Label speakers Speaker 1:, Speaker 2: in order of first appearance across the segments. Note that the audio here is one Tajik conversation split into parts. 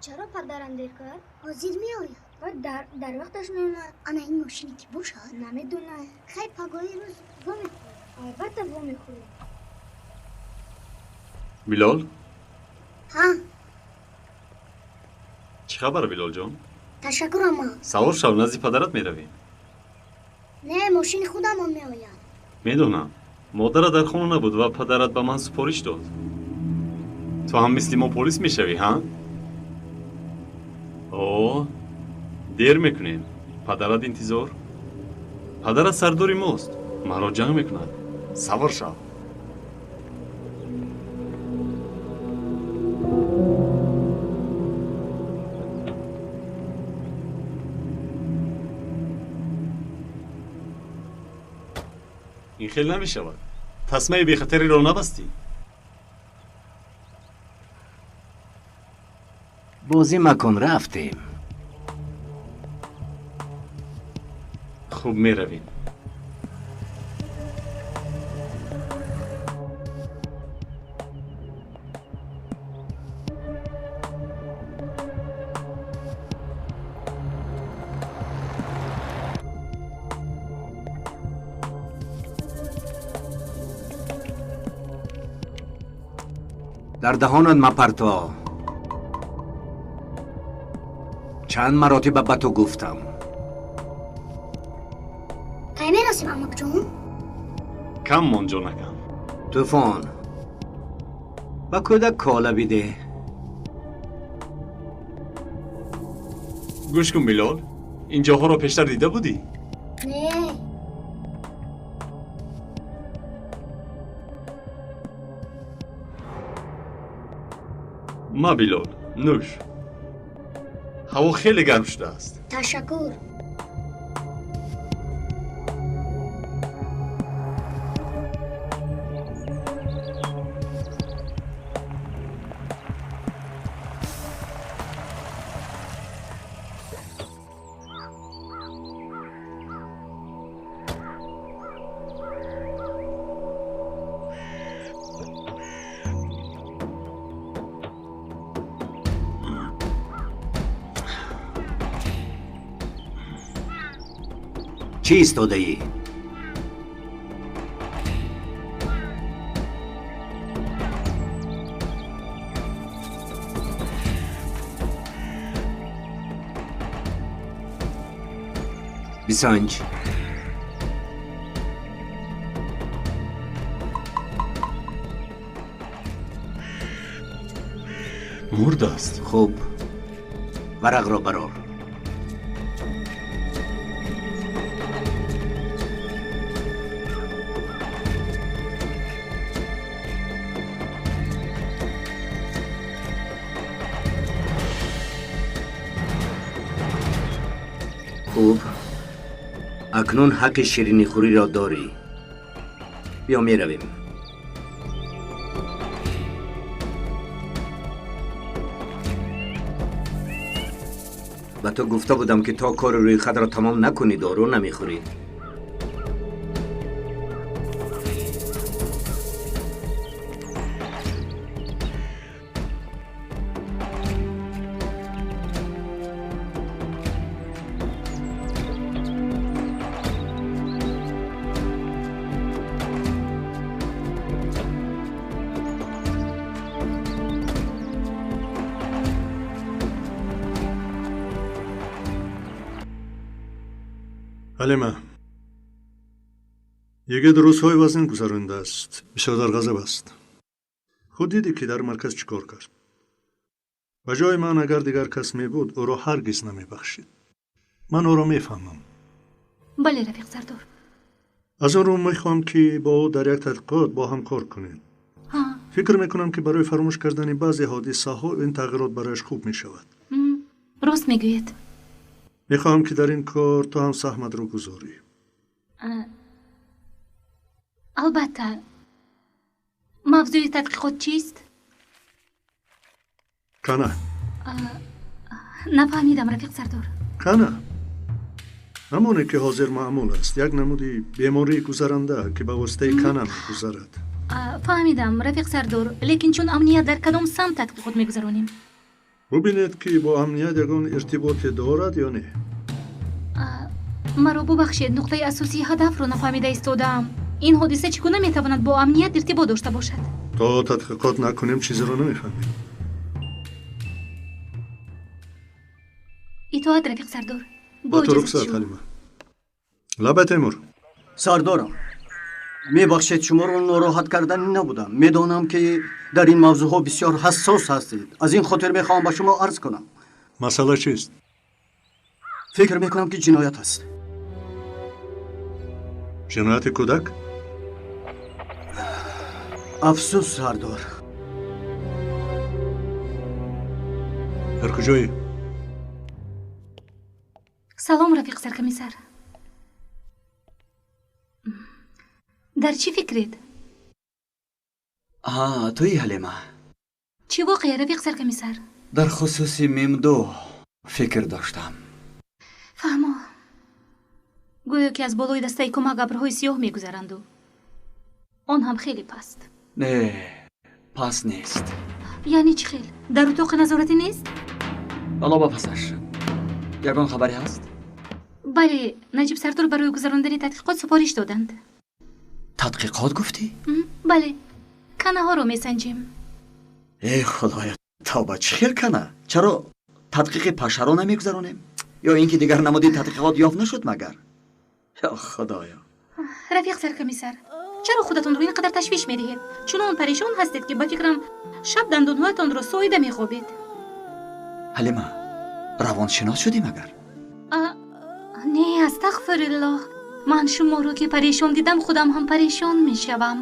Speaker 1: Чаро падарам дер кард?
Speaker 2: Ҳозир меояд.
Speaker 1: Ва дар вақташ меомад.
Speaker 2: Ана ин мошине ки бошад?
Speaker 1: Намедонам.
Speaker 2: Хай, пагоҳи рӯз вомехӯрем.
Speaker 1: Албатта вомехӯрем.
Speaker 3: Билол?
Speaker 2: Ҳа.
Speaker 3: Чӣ хабар, Билолҷон?
Speaker 2: Ташаккур, амма.
Speaker 3: Савор шав, назди падарат меравем.
Speaker 2: Не, мошини худамон меояд.
Speaker 3: Медонам. Модарат дар хона набуд ва падарат ба ман супориш дод. Ту ҳам мисли мо полис мешавӣ, ҳа? О, дер мекунем. Падарат интизор. Падарат сардори мост. Маро ҷанг мекунад. Савор шав. Ин хел намешавад. Тасмаи бехатариро набастӣ.
Speaker 4: Бозӣ макун, рафтем.
Speaker 3: Хуб, меравем.
Speaker 4: Дар даҳонат мапарто. Чанд маротиба ба ту гуфтам.
Speaker 2: Кай мерасем, амакҷон?
Speaker 3: Кам мон, ҷонакам.
Speaker 4: Тӯфон, ба кӯдак кола бидеҳ.
Speaker 3: Гӯш кун, Билол, ин ҷоҳоро пештар дида будӣ?
Speaker 2: Не.
Speaker 3: Ма, Билол, нӯш. Ҳаво хеле гарм шудааст.
Speaker 2: Ташаккур.
Speaker 4: Чӣ истодаӣ? Бисанҷ.
Speaker 3: Мурдааст.
Speaker 4: Хуб, варақро барор. Хуб, акнун ҳаққи ширинихӯриро дорӣ. Биё, меравем. Ба ту гуфта будам, ки то кори рӯйхатро тамом накунӣ, дору намехӯрӣ.
Speaker 5: Ҳалима, йигит рӯзҳои вазнин гузаронидааст, бисёр дар ғазаб аст. Худ дидӣ, ки дар марказ чӣ кор кард. Ба ҷои ман агар дигар кас мебуд, ӯро ҳаргиз намебахшид. Ман ӯро мефаҳмам.
Speaker 6: Бале, рафиқ Сардор.
Speaker 5: Аз он рӯ мехоҳам, ки бо ӯ дар як тадқиқот бо ҳам кор кунед. Фикр мекунам, ки барои фаромӯш кардани баъзе ҳодисаҳо ин тағйирот барояш хуб мешавад.
Speaker 6: Рост мегӯед.
Speaker 5: Мехоҳам, ки дар ин кор ту ҳам саҳматро гузорӣ.
Speaker 6: Албатта. Мавзӯи тадқиқот чист?
Speaker 5: Кана.
Speaker 6: Нафаҳмидам, рафиқ Сардор.
Speaker 5: Кана ҳамоне, ки ҳозир маъмул аст, як намуди бемории гузаранда, ки ба воситаи кана мегузарад.
Speaker 6: Фаҳмидам, рафиқ Сардор, лекин чун амният дар кадом самт тадқиқот мегузаронем?
Speaker 5: Бубинед, ки бо амният ягон иртиботе дорад ё не.
Speaker 6: Маро бубахшед, нуқтаи асосии ҳадафро нафаҳмида истодаам. Ин ҳодиса чӣ гуна метавонад бо амният иртибот дошта бошад?
Speaker 5: То тадқиқот накунем, чизеро намефаҳмем.
Speaker 6: Итоат, рафиқ сардор.
Speaker 5: Ба ту рухсат, Ҳалима. Лабай, Темур.
Speaker 7: Сардорам, мебахшед, шуморо нороҳат карданӣ набудам. Медонам, ки дар ин мавзӯъҳо бисёр ҳассос ҳастед. Аз ин хотир мехоҳам ба шумо арз кунам.
Speaker 5: Масъала чист?
Speaker 7: Фикр мекунам, ки ҷиноят аст.
Speaker 5: Ҷинояти кӯдак?
Speaker 7: Афсӯс, сардор.
Speaker 5: Дар куҷоӣ?
Speaker 6: Салом, рафиқ саркомиссар. Дар чӣ фикред?
Speaker 8: Ҳа, туи, Ҳалима.
Speaker 6: Чӣ воқеа, рафиқ саркомиссар?
Speaker 8: Дар хусуси Мимду фикр доштам.
Speaker 6: Фаҳмо. Гӯё ки аз болои дастаи кӯмак абрҳои сиёҳ мегузаранду. Он ҳам хеле паст.
Speaker 8: Не, паст нест.
Speaker 6: Яъне чӣ хел? Дар утоқи назоратӣ нест?
Speaker 8: Бало, ба пасаш. Ягон хабаре ҳаст?
Speaker 6: Бале, Наҷиб сардор барои гузарондани тадқиқот супориш доданд.
Speaker 8: Тадқиқот гуфтӣ?
Speaker 6: Бале, канаҳоро месанҷем.
Speaker 8: Э, худоя, тавба, чӣ хел кана? Чаро тадқиқи пашаро намегузаронем? Ё ин ки дигар намуди тадқиқот ёфт нашуд магар? Ё худоё.
Speaker 6: Рафиқ саркомиссар, чаро худатонро ин қадар ташвиш медиҳед? Чунон парешон ҳастед, ки ба фикрам шаб дандонҳоятонро соида мехобед.
Speaker 8: Ҳалима, равоншинос шудӣ магар?
Speaker 6: Не, астағфируллоҳ. Ман шуморо ки парешон дидам, худам ҳам парешон мешавам.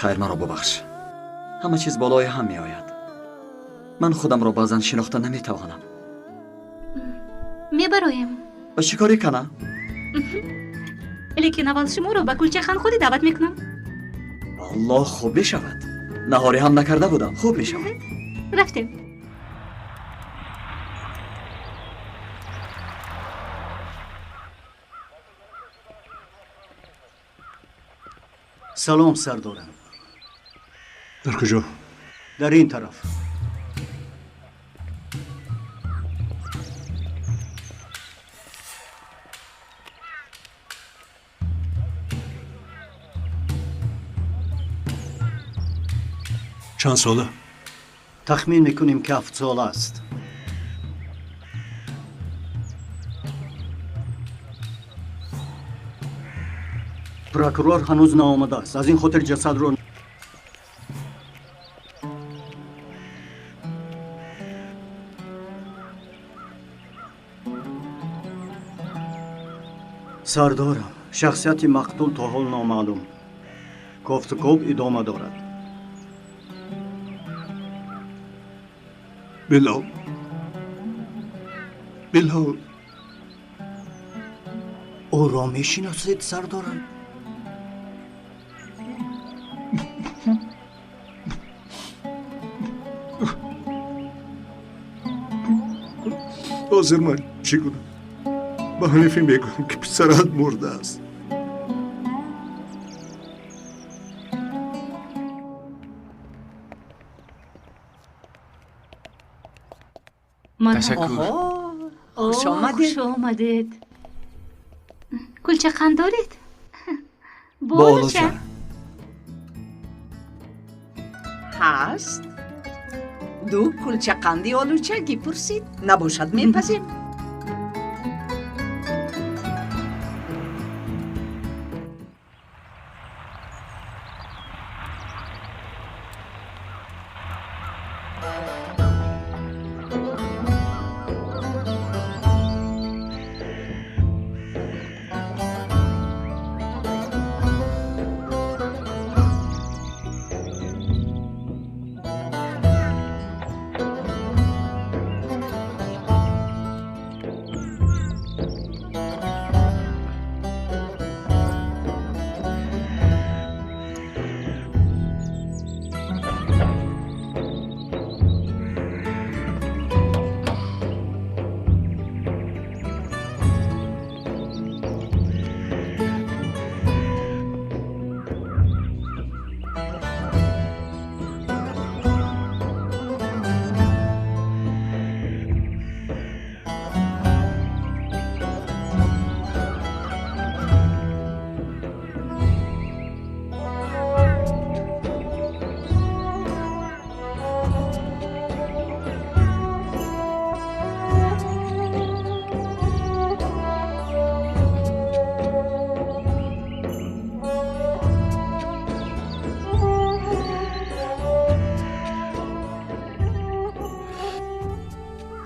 Speaker 8: Хайр, маро бубахш. Ҳама чиз болои ҳам меояд. Ман худамро баъзан шинохта наметавонам.
Speaker 6: Мебароем.
Speaker 8: Ба чӣ корӣ кана?
Speaker 6: Лекин аввал шуморо ба кулчаи ханхудӣ даъват мекунам.
Speaker 8: Аллоҳ, хуб мешавад. Наҳорӣ ҳам накарда будам. Хуб мешавад.
Speaker 6: Рафтем.
Speaker 7: Салом, сардорам.
Speaker 5: Дар куҷо?
Speaker 7: Дар ин тараф.
Speaker 5: Чанд сола?
Speaker 7: Тахмин мекунем, ки 7 сола аст. Прокурор ҳанӯз наомадааст. Аз ин хотир ҷасадро сардорам, шахсияти мақтул то ҳол номаълум. Кофтукоб идома дорад.
Speaker 5: Билол, Билол.
Speaker 7: Ӯро мешиносед, сардорам?
Speaker 5: Ҳозир ман чӣ кунам? Ба Ҳанифӣ мегӯям, ки писарат мурдааст.
Speaker 9: Ташаккур.
Speaker 6: Хуш омадед. Хуш омадед. Кулча қанд доред?
Speaker 8: Бо олуча.
Speaker 9: Ҳаст. Ду кулчақанди олучагӣ пурсид. Набошад, мепазем.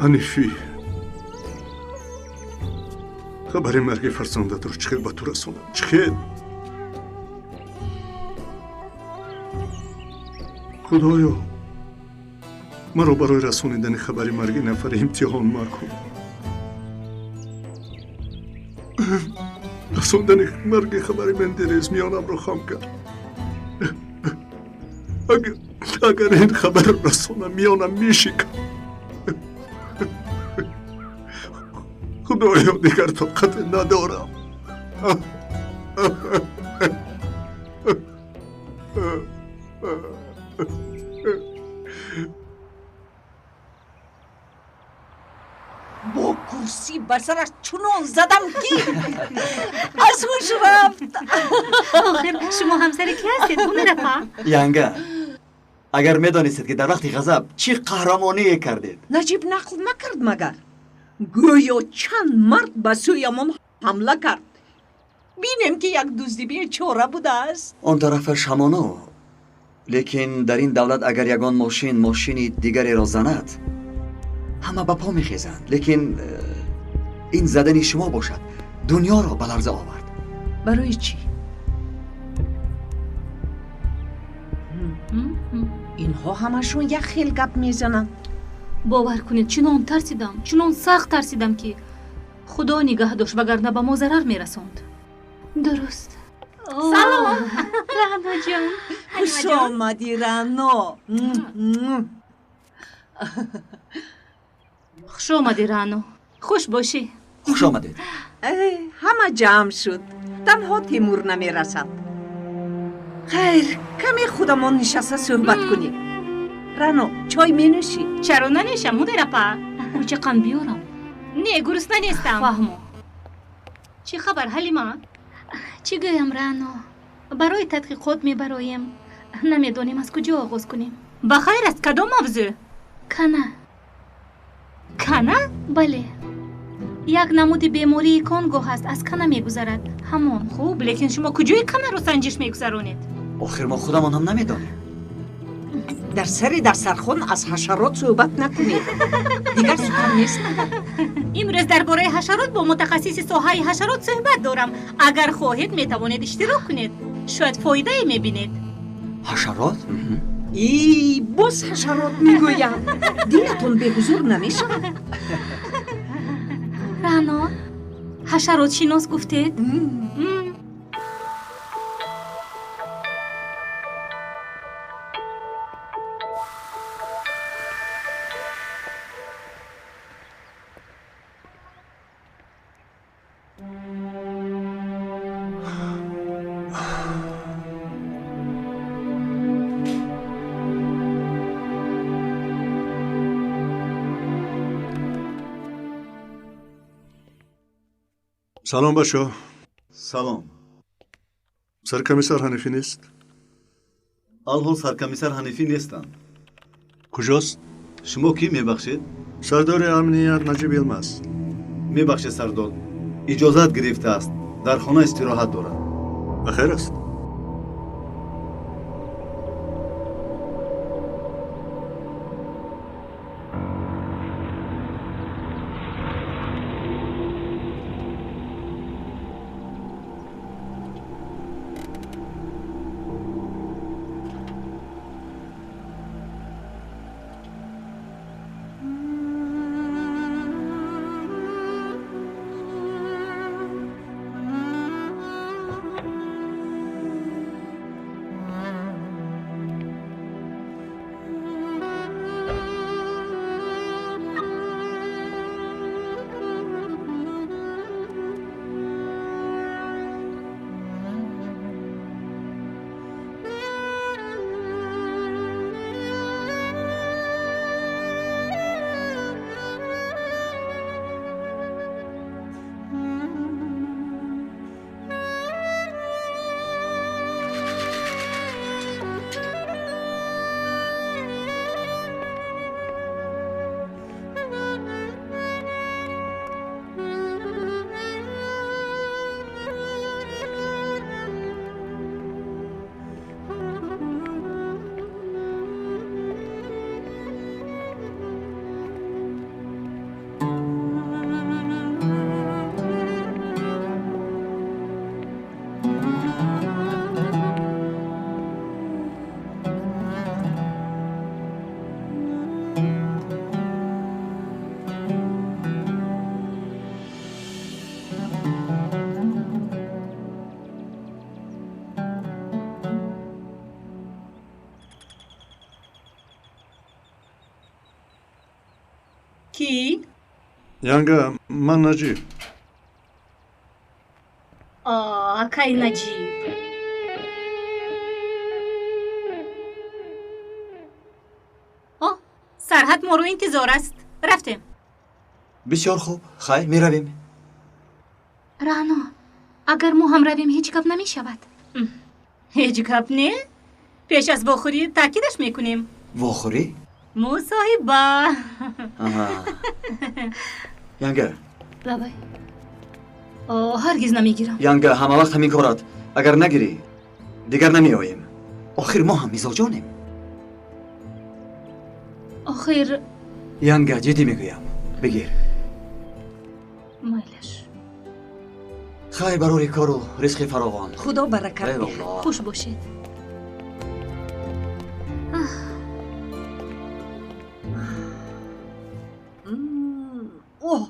Speaker 5: Ҳанифӣ, хабари марги фарзандатро чӣ хел ба ту расонам? Чӣ хел? Худоё, маро барои расонидани хабари марги нафаре имтиҳон макун. Расондани марги хабари Мендерез миёнамро хам кард. Агар ин хабарро расонам, миёнам мешикам. Худоё, дигар тоқате надорам.
Speaker 9: Бо курсӣ ба сараш чунон задам, ки аз ҳуш рафт.
Speaker 6: Охир шумо ҳамсари кӣ ҳастед, Ҳунарапа?
Speaker 8: Янга, агар медонистед, ки дар вақти ғазаб чӣ қаҳрамоние кардед.
Speaker 9: Наҷиб нақл накард магар? Гӯё чанд мард ба сӯямон ҳамла кард. Бинем, ки як дузди бечора будааст.
Speaker 8: Он тарафаш ҳамоно, лекин дар ин давлат агар ягон мошин мошини дигареро занад, ҳама ба по мехезанд. Лекин ин задани шумо бошад, дунёро ба ларза овард.
Speaker 9: Барои чӣ? Инҳо ҳамашон як хел гап мезананд.
Speaker 6: Бовар кунед, чунон тарсидам, чунон сахт тарсидам, ки худо нигаҳ дошт, вагарна ба мо зарар мерасонд.
Speaker 1: Дуруст.
Speaker 6: Салом, Раъноҷон.
Speaker 9: Хуш омадӣ, Раъно.
Speaker 6: Хуш омадӣ, Раъно. Хуш бошӣ.
Speaker 8: Хуш омадед.
Speaker 9: Ҳама ҷамъ шуд, танҳо Тимур намерасад. Хайр, каме худамон нишаста суҳбат кунем. Рано, чой менӯшӣ?
Speaker 6: Чаро нанешам, Ҳунарапа? Кулча қанд биёрам? Не, гурусна нестам. Фаҳмо. Чӣ хабар, Ҳалима?
Speaker 1: Чӣ гӯям, Раъно?
Speaker 6: Барои тадқиқот мебароем. Намедонем, аз куҷо оғоз кунем. Ба хайр аст, кадом мавзӯъ?
Speaker 1: Кана.
Speaker 6: Кана?
Speaker 1: Бале.
Speaker 6: Як намуди бемории Конго ҳаст, аз кана мегузарад. Ҳамон. Хуб, лекин шумо куҷои канаро санҷиш мегузаронед?
Speaker 8: Охир мо худамон ҳам намедонем.
Speaker 9: Дар сари дастархон аз ҳашарот суҳбат накунед. Дигар сухан нест.
Speaker 6: Имрӯз дар бораи ҳашарот бо мутахассиси соҳаи ҳашарот суҳбат дорам. Агар хоҳед, метавонед иштирок кунед. Шояд фоидае мебинед.
Speaker 8: Ҳашарот?
Speaker 9: И боз ҳашарот мегӯям. Дилатон беҳузур намешавад?
Speaker 6: Раъно, ҳашаротшинос гуфтед?
Speaker 5: Салом, бачо.
Speaker 10: Салом.
Speaker 5: Саркомиссар Ҳанифӣ нест?
Speaker 10: Алҳол саркомиссар Ҳанифӣ нестанд.
Speaker 5: Куҷост?
Speaker 10: Шумо кӣ, мебахшед?
Speaker 5: Сардори амният Наҷиб Йилмаз.
Speaker 10: Мебахшед, сардор, иҷозат гирифтааст, дар хона истироҳат дорад.
Speaker 5: Ба хайр аст?
Speaker 6: Кӣ?
Speaker 5: Янга, ман Наҷиб.
Speaker 6: Акай Наҷиб. Сарҳад моро интизор аст. Рафтем.
Speaker 8: Бисёр хуб, хайр, меравем.
Speaker 1: Рано, агар мо ҳам равем, ҳеҷ гап намешавад.
Speaker 6: Ҳеҷ гап не? Пеш аз вохӯрӣ таъкидаш мекунем.
Speaker 8: Вохӯрӣ?
Speaker 6: Мусоҳиба.
Speaker 8: Янга.
Speaker 1: Лабай.
Speaker 6: Ҳаргиз намегирам.
Speaker 8: Янга, ҳама вақт ҳамин корат. Агар нагирӣ, дигар намеоем. Охир мо ҳам мизоҷонем.
Speaker 1: Охир.
Speaker 8: Янга, ҷиддӣ мегӯям. Бигир.
Speaker 1: Майлаш.
Speaker 8: Хайр, барори кору ризқи фаровон.
Speaker 9: Худо баракат диҳад.
Speaker 1: Хуш бошед.
Speaker 9: Оҳ,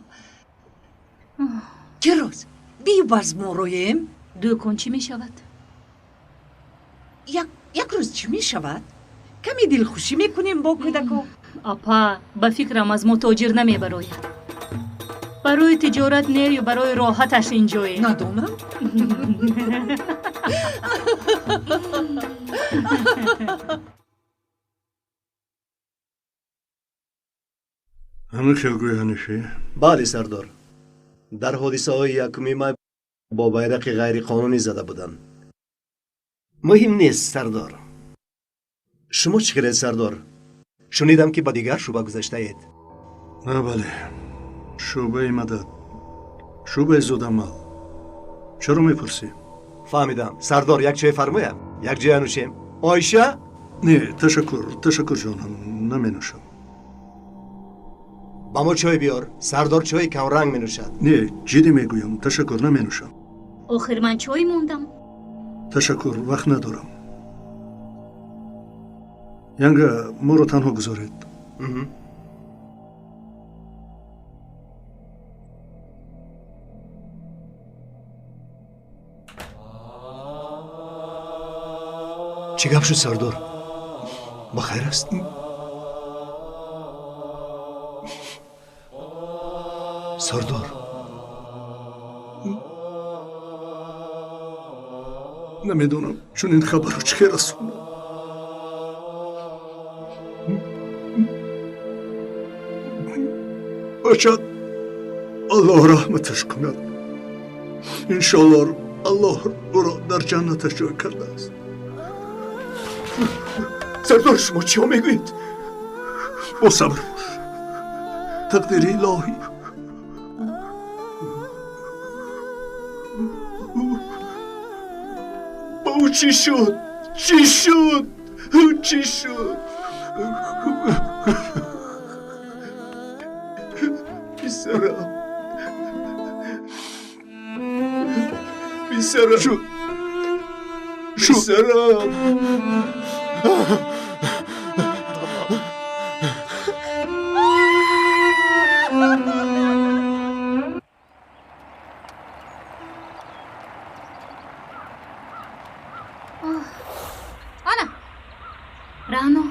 Speaker 9: чӣ рӯз бибаз мо роем?
Speaker 6: Дӯкон чӣ мешавад?
Speaker 9: Як рӯз чӣ мешавад? Каме дилхушӣ мекунем бо кӯдако.
Speaker 6: Апа, ба фикрам аз мо тоҷир намебарояд. Барои тиҷорат не ё барои роҳаташ инҷое?
Speaker 9: Надонам.
Speaker 5: Ҳамин хел гӯй, Ҳанифӣ?
Speaker 10: Бале, сардор. Дар ҳодисаҳои 1 май бо байрақи ғайриқонунӣ зада буданд. Муҳим нест, сардор. Шумо чӣ кардед, сардор? Шунидам, ки ба дигар шӯъба гузаштаед.
Speaker 5: Бале, шӯъбаи мадад, шӯъбаи зудамал. Чаро мепурсӣ?
Speaker 10: Фаҳмидам. Сардор, як чой фармоям? Як ҷоя нӯшем. Оиша?
Speaker 5: Не, ташаккур, ташаккур ҷонам, наменӯшам.
Speaker 10: Ба мо чой биёр. Сардор чои камранг менӯшад.
Speaker 5: Не, ҷиддӣ мегӯям, ташаккур, наменӯшам.
Speaker 6: Охир ман чой мондам.
Speaker 5: Ташаккур, вақт надорам. Янга, моро танҳо гузоред.
Speaker 10: Чӣ гап шуд, сардор? Ба хайр аст? Сардор,
Speaker 5: намедонам чунин хабарро чӣ хел расонам. Бачат, Аллоҳ раҳматаш кунад. Иншоаллоҳ Аллоҳ ӯро дар ҷаннаташ ҷой кардааст.
Speaker 10: Сардор, шумо чиҳо мегӯед?
Speaker 5: Бо сабр бош. Тақдири илоҳӣ.
Speaker 10: Ба ӯ чӣ шуд? Чӣ шуд? Ӯ чӣ шуд? Писарам, писарам, писарам.
Speaker 6: Ана.
Speaker 1: Рано,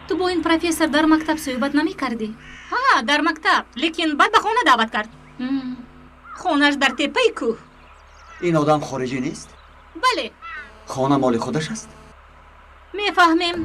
Speaker 1: ту бо ин профессор дар мактаб суҳбат намекардӣ?
Speaker 6: Ҳа, дар мактаб, лекин баъд ба хона даъват кард. Хонааш дар теппаи кӯҳ.
Speaker 8: Ин одам хориҷӣ нест?
Speaker 6: Бале.
Speaker 8: Хона моли худаш аст?
Speaker 6: Мефаҳмем.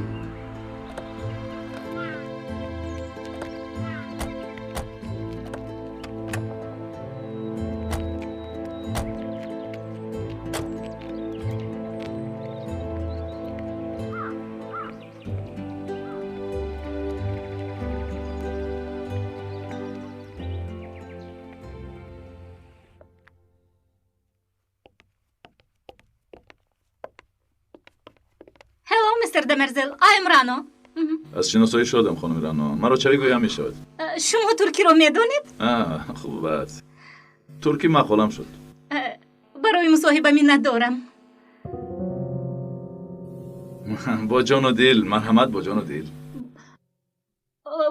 Speaker 6: Мистер Демерзел, I'm Рано.
Speaker 11: Аз шиносоӣ шодам, хонум Рано. Маро чой гӯям мешавад.
Speaker 6: Шумо туркиро медонед?
Speaker 11: Хуб аст. Туркӣ маъқулам шуд.
Speaker 6: Барои мусоҳиба миннатдорам.
Speaker 11: Бо ҷону дил, марҳамат, бо ҷону дил.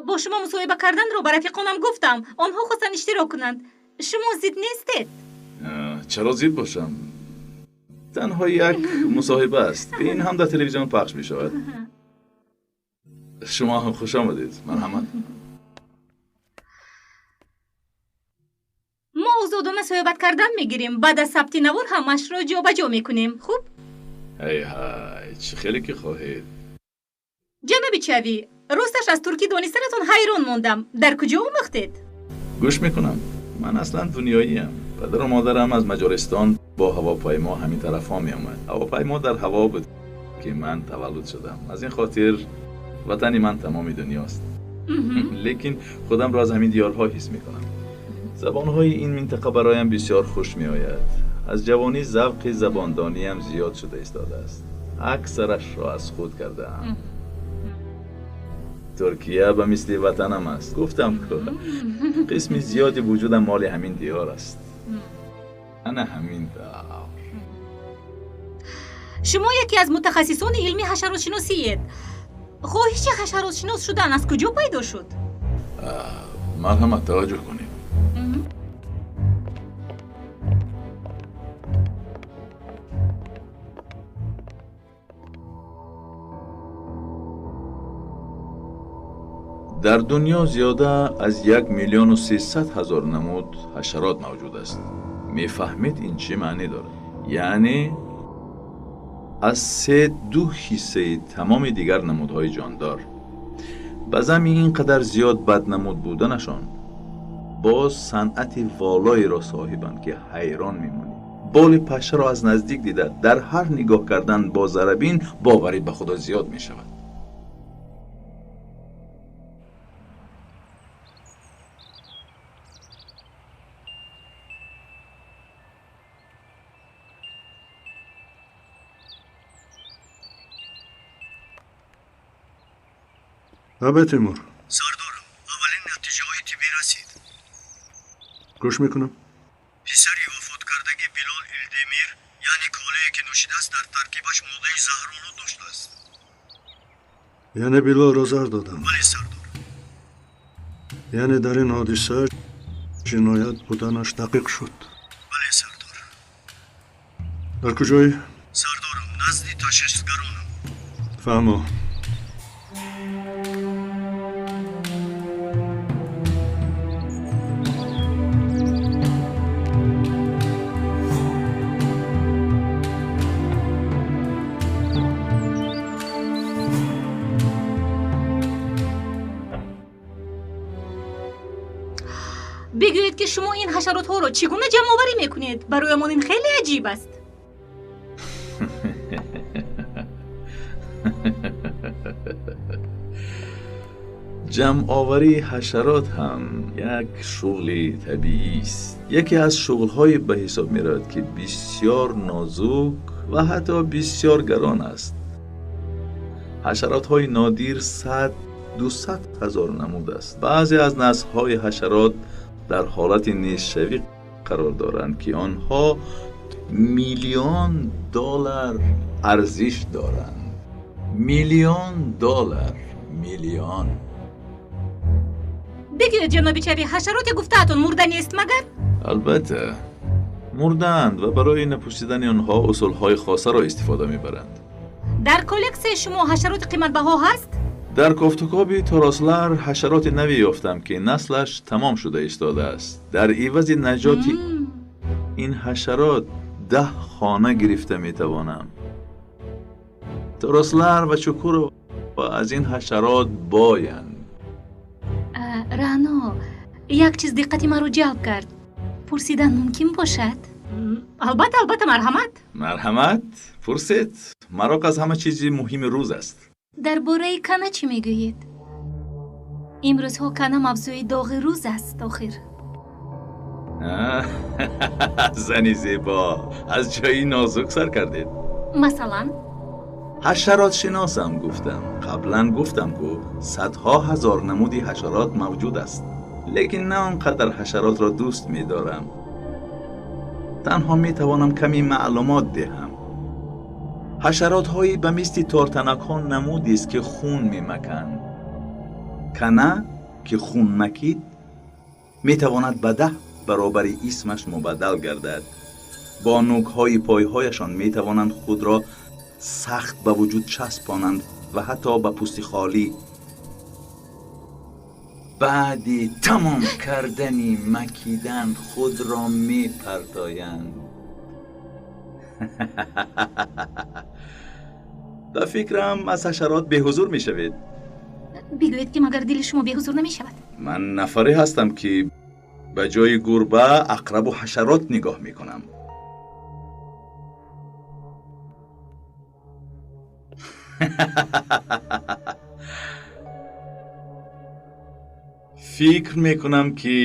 Speaker 6: Бо шумо мусоҳиба карданро ба рафиқонам гуфтам. Онҳо хостанд иштирок кунанд. Шумо зид нестед?
Speaker 11: Чаро зид бошам? Танҳо як мусоҳиба аст. Ин ҳам дар телевизион пахш мешавад. Шумо ҳам хуш омадед. Марҳамат.
Speaker 6: Озодона суҳбат кардан мегирем. Баъд аз сабти навор ҳамаашро ҷобаҷо мекунем. Хуб?
Speaker 11: Ҳай ҳай, чӣ хеле ки хоҳед.
Speaker 6: Ҷаноби Чавӣ, росташ аз туркӣ донистанатон ҳайрон мондам. Дар куҷо омӯхтед?
Speaker 11: Гӯш мекунам. Ман аслан дунёиям. Падару модарам аз Маҷористон бо ҳавопаймо ҳамин тарафҳо меомад. Ҳавопаймо дар ҳаво буд, ки ман таваллуд шудам. Аз ин хотир ватани ман тамоми дунёст. Лекин худамро аз ҳамин диёрҳо ҳис мекунам. Забонҳои ин минтақа бароям бисёр хуш меояд. Аз ҷавонӣ завқи забондониям зиёд шуда истодааст. Аксарашро аз худ кардаам. Туркия ба мисли ватанам аст. Гуфтам ку, қисми зиёди вуҷудам моли ҳамин диёр аст. Ана ҳамин тавр.
Speaker 6: Шумо яке аз мутахассисони илми ҳашаротшиносиед. Хоҳиши ҳашаротшинос шудан аз куҷо пайдо шуд?
Speaker 11: Марҳамат, таваҷҷӯҳ кунед. Дар дунё зиёда аз 1 300 000 намуд ҳашарот мавҷуд аст. Мефаҳмед ин чӣ маънӣ дорад? Яъне аз 3-2 ҳиссаи тамоми дигар намудҳои ҷондор. Ба замми ин қадар зиёд баднамуд буданашон боз санъати волоеро соҳибанд, ки ҳайрон мемонӣ. Боли пашшаро аз наздик дида, дар ҳар нигоҳ кардан бо зарабин боварӣ ба худо зиёд мешавад.
Speaker 5: Абе Тимур.
Speaker 7: Сардорам, аввалин натиҷаҳои тиббӣ расид.
Speaker 5: Гӯш мекунам.
Speaker 7: Писари вафоткардаги Билол Илдемир, яъне колее ки нӯшидааст, дар таркибаш моддаи заҳролуд доштааст.
Speaker 5: Яъне Билолро заҳр додам?
Speaker 7: Бале, сардор.
Speaker 5: Яъне дар ин ҳодиса ҷиноят буданаш дақиқ шуд?
Speaker 7: Бале, сардор.
Speaker 5: Дар куҷоӣ?
Speaker 7: Сардорам, назди ташхисгаронам.
Speaker 5: Фаҳмо.
Speaker 6: Бигӯед, ки шумо ин ҳашаротҳоро чӣ гуна ҷамъоварӣ мекунед? Бароямон ин хеле аҷиб аст.
Speaker 11: Ҷамъоварии ҳашарот ҳам як шуғли табиист. Яке аз шуғлҳое ба ҳисоб меравад, ки бисёр нозук ва ҳатто бисёр гарон аст. Ҳашаротҳои нодир 100-200 ҳазор намуд аст. Баъзе аз наслҳои ҳашарот дар ҳолати нестшавӣ қарор доранд, ки онҳо миллион доллар арзиш доранд. Миллион доллар, миллион.
Speaker 6: Бигӯед, ҷаноби Чавӣ, ҳашароте гуфтаатон мурда нест магар?
Speaker 11: Албатта, мурдаанд ва барои напусидани онҳо усулҳои хосаро истифода мебаранд.
Speaker 6: Дар коллексияи шумо ҳашароти қиматбаҳо ҳаст?
Speaker 11: Дар кофтукоби Торослар ҳашароти наве ёфтам, ки наслаш тамом шуда истодааст. Дар ивази наҷоти ин ҳашарот 10 хона гирифта метавонам. Торослар ва Чукурова аз ин ҳашарот боянд.
Speaker 1: Рано, як чиз диққати маро ҷалб кард. Пурсидан мумкин бошад?
Speaker 6: Албатта, албатта, марҳамат.
Speaker 11: Марҳамат, пурсед. Мароқ аз ҳама чизи муҳими рӯз аст.
Speaker 1: Дар бораи кана чӣ мегӯед? Имрӯзҳо кана мавзӯи доғи рӯз аст, охир.
Speaker 11: Зани зебо, аз ҷои нозук сар кардед.
Speaker 1: Масалан?
Speaker 11: Ҳашаротшиносам гуфтам. Қаблан гуфтам, ку садҳо ҳазор намуди ҳашарот мавҷуд аст. Лекин на он қадар ҳашаротро дӯст медорам. Танҳо метавонам ками маълумот диҳам. Ҳашаротҳои ба мисли тортанакҳо намудест, ки хун мемаканд. Кана, ки хун макид, метавонад ба 10 баробари исмаш мубаддал гардад. Бо нӯкҳои пойҳояшон метавонанд худро сахт ба вуҷуд часпонанд ва ҳатто ба пӯсти холӣ. баъди тамом кардани макидан худро мепартоянд. Ба фикрам, аз ҳашарот беҳузур мешавед.
Speaker 1: Бигӯед, ки магар дили шумо беҳузур намешавад?
Speaker 11: Ман нафаре ҳастам, ки ба ҷои гурба ақрабу ҳашарот нигоҳ мекунам. Фикр мекунам, ки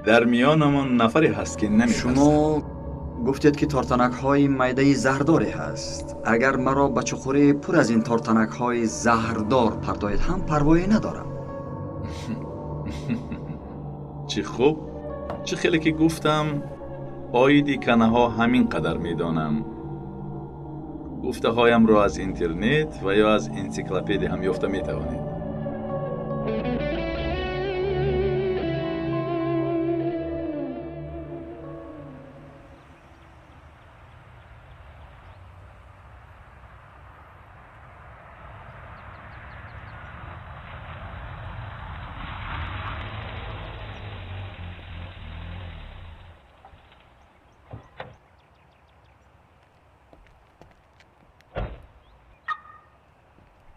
Speaker 11: дар миёнамон нафаре ҳаст, ки наметарсад.
Speaker 8: Шумо гуфтед, ки тортанакҳои майдаи заҳрдоре ҳаст. Агар маро ба чуқурӣ пур аз ин тортанакҳои заҳрдор партоед ҳам, парвое надорам.
Speaker 11: Чӣ хуб, чӣ хеле ки гуфтам, оиди канаҳо ҳамин қадар медонам. Гуфтаҳоямро аз интернет ва ё аз энсиклопедия ҳам ёфта метавонед.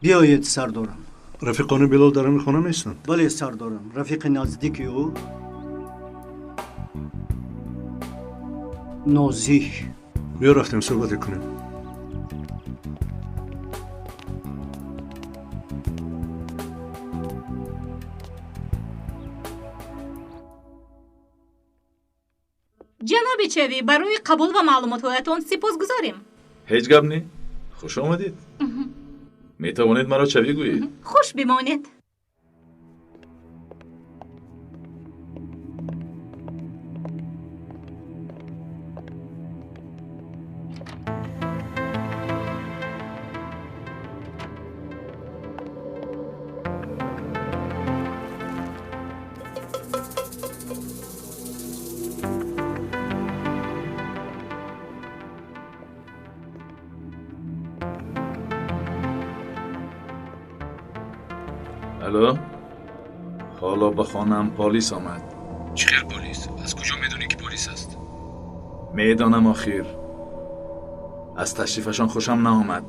Speaker 7: Биёед, сардорам.
Speaker 5: Рафиқони Билол дар ҳамин хона меистанд?
Speaker 7: Бале, сардорам. Рафиқи наздики ӯ Нозиҳ.
Speaker 5: Биё, рафтем, суҳбате кунем.
Speaker 6: Ҷаноби Чавӣ, барои қабул ва маълумотҳоятон сипосгузорем.
Speaker 11: Ҳеҷ гап не, хуш омадед. Метавонед маро Чавӣ гӯед.
Speaker 6: Хуш бимонед.
Speaker 11: Алло, ҳоло ба хонаам полис омад.
Speaker 12: Чӣ хел полис? Аз куҷо медонӣ, ки полис аст?
Speaker 11: Медонам, охир. Аз ташрифашон хушам наомад.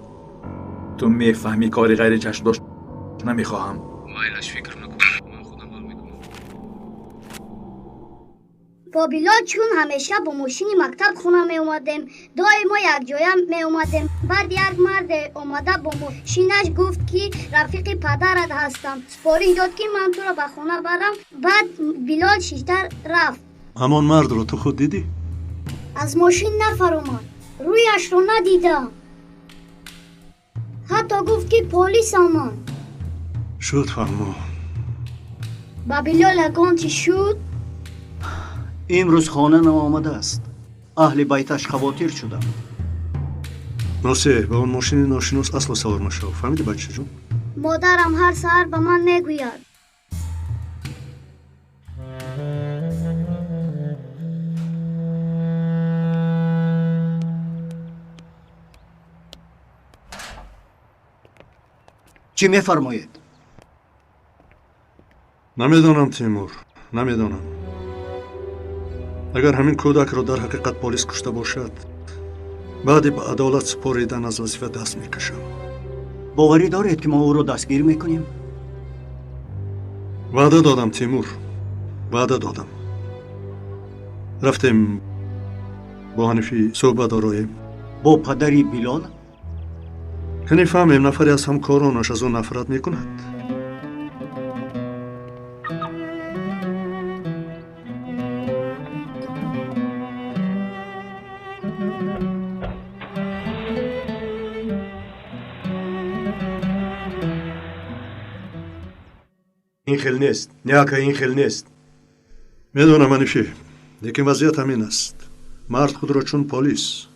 Speaker 11: Ту мефаҳмӣ, кори ғайричашмдошт намехоҳам.
Speaker 12: Майлаш, фикр накун, ман худам ҳал мекунам.
Speaker 2: Бо Билол чун ҳамеша бо мошини мактаб хона меомадем, доимо якҷоя меомадем. Баъд як марде омада бо мошинаш гуфт, ки рафиқи падарат ҳастам. Супориш дод, ки ман туро ба хона барам. Баъд Билол шишта рафт.
Speaker 5: Ҳамон мардро ту худ дидӣ?
Speaker 2: Аз мошин нафаромад, рӯяшро надидам. Ҳатто гуфт, ки полис омад.
Speaker 5: Шуд, фаҳмо.
Speaker 2: Ба Билол ягон чӣ шуд?
Speaker 7: Имрӯз хона наомадааст. Аҳли байташ хавотир шуданд.
Speaker 5: Носе, ба он мошини ношинос асло савор машав. Фаҳмидӣ, бачаҷон?
Speaker 2: Модарам ҳар саҳар ба ман мегӯяд.
Speaker 7: Чӣ мефармоед?
Speaker 5: Намедонам, Тимур, намедонам. Агар ҳамин кӯдакро дар ҳақиқат полис кушта бошад, баъди ба адолат супоридан аз вазифа даст мекашам.
Speaker 7: Боварӣ доред, ки мо ӯро дастгир мекунем?
Speaker 5: Ваъда додам, Тимур, ваъда додам. Рафтем, бо Ҳанифӣ суҳбат ороем.
Speaker 7: Бо падари Билол?
Speaker 5: Кани фаҳмем, нафаре аз ҳамкоронаш аз ӯ нафрат мекунад.
Speaker 10: Ин хел нест, не ака, ин хел нест.
Speaker 5: Медонам, Ҳанифӣ, лекин вазъият ҳамин аст. Мард худро чун полис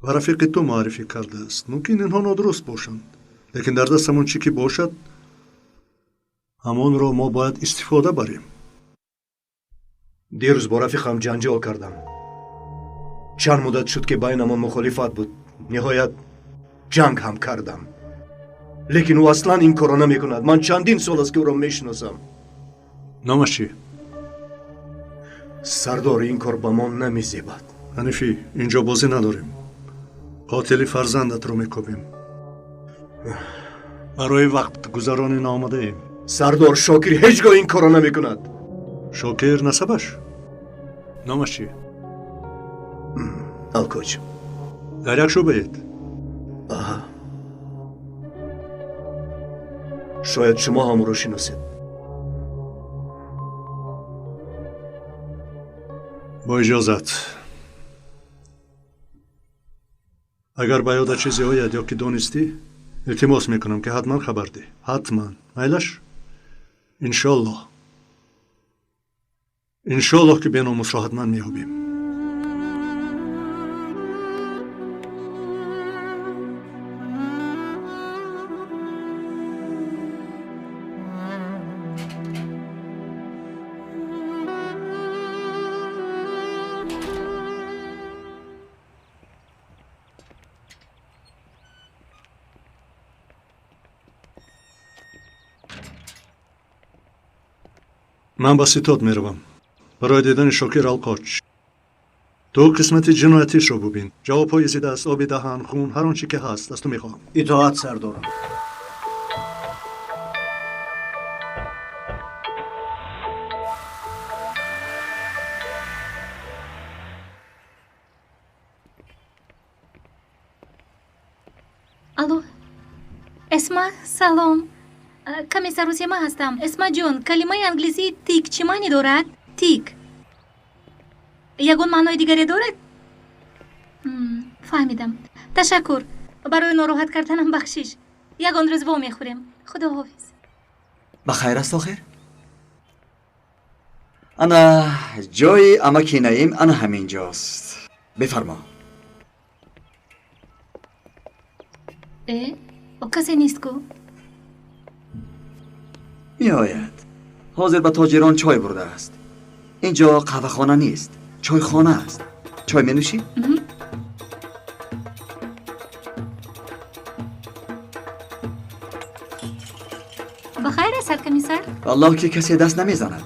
Speaker 5: ва рафиқи ту муаррифӣ кардааст. Мумкин, инҳо нодуруст бошанд, лекин дар дастамон чӣ ки бошад, ҳамонро мо бояд истифода барем.
Speaker 10: Дирӯз бо рафиқам ҷанҷол кардам. Чанд муддат шуд, ки байнамон мухолифат буд. Ниҳоят, ҷанг ҳам кардам. Лекин ӯ аслан ин корро намекунад. Ман чандин сол аст, ки ӯро мешиносам.
Speaker 5: Номаш чӣ?
Speaker 10: Сардор, ин кор ба мо намезебад.
Speaker 5: Ҳанифӣ, инҷо бозӣ надорем. Қотили фарзандатро мекобем. Барои вақтгузаронӣ наомадаем.
Speaker 10: Сардор, Шокир ҳеҷ гоҳ ин корро намекунад.
Speaker 5: Шокир насабаш? Номаш чӣ?
Speaker 10: Алкоч.
Speaker 5: Дар як шӯъбаед?
Speaker 10: Аҳа. Шояд шумо ҳам ӯро шиносед.
Speaker 5: Бо иҷозат. Агар ба ёдат чизе ояд ё ки донистӣ, илтимос мекунам, ки ҳатман хабар деҳ. Ҳатман. Майлаш? Иншоллоҳ. Иншоллоҳ, ки беномусро ҳатман меёбем. Ман ба Ситод меравам барои дидани Шокир Алқоч. Ту қисмати ҷиноятишро бубин. Ҷавобҳои зидаст, оби даҳан, хун, ҳар он чӣ ки ҳаст, аз ту мехоҳам.
Speaker 7: Итоат, сардорам.
Speaker 1: Алло, Эсма, салом. Каме сарусема ҳастам. Эсмаҷон, калимаи англисии tick чӣ маъне дорад? Tick ягон маънои дигаре дорад? Фаҳмидам. Ташаккур. Барои нороҳат карданам бахшиш. Ягон рӯз во мехӯрем. Худоҳофиз.
Speaker 8: Ба хайр аст охир? Ана ҷои амаки Наим ана ҳамин ҷост. Бифармо.
Speaker 1: Э, касе нест ку?
Speaker 8: Меояд. Ҳозир ба тоҷирон чой бурдааст. Ин ҷо қаҳвахона нест, чойхона аст. Чой менӯшӣ?
Speaker 1: Ба хайр аст, саркомиссар?
Speaker 8: Валлоҳ, ки касе даст намезанад.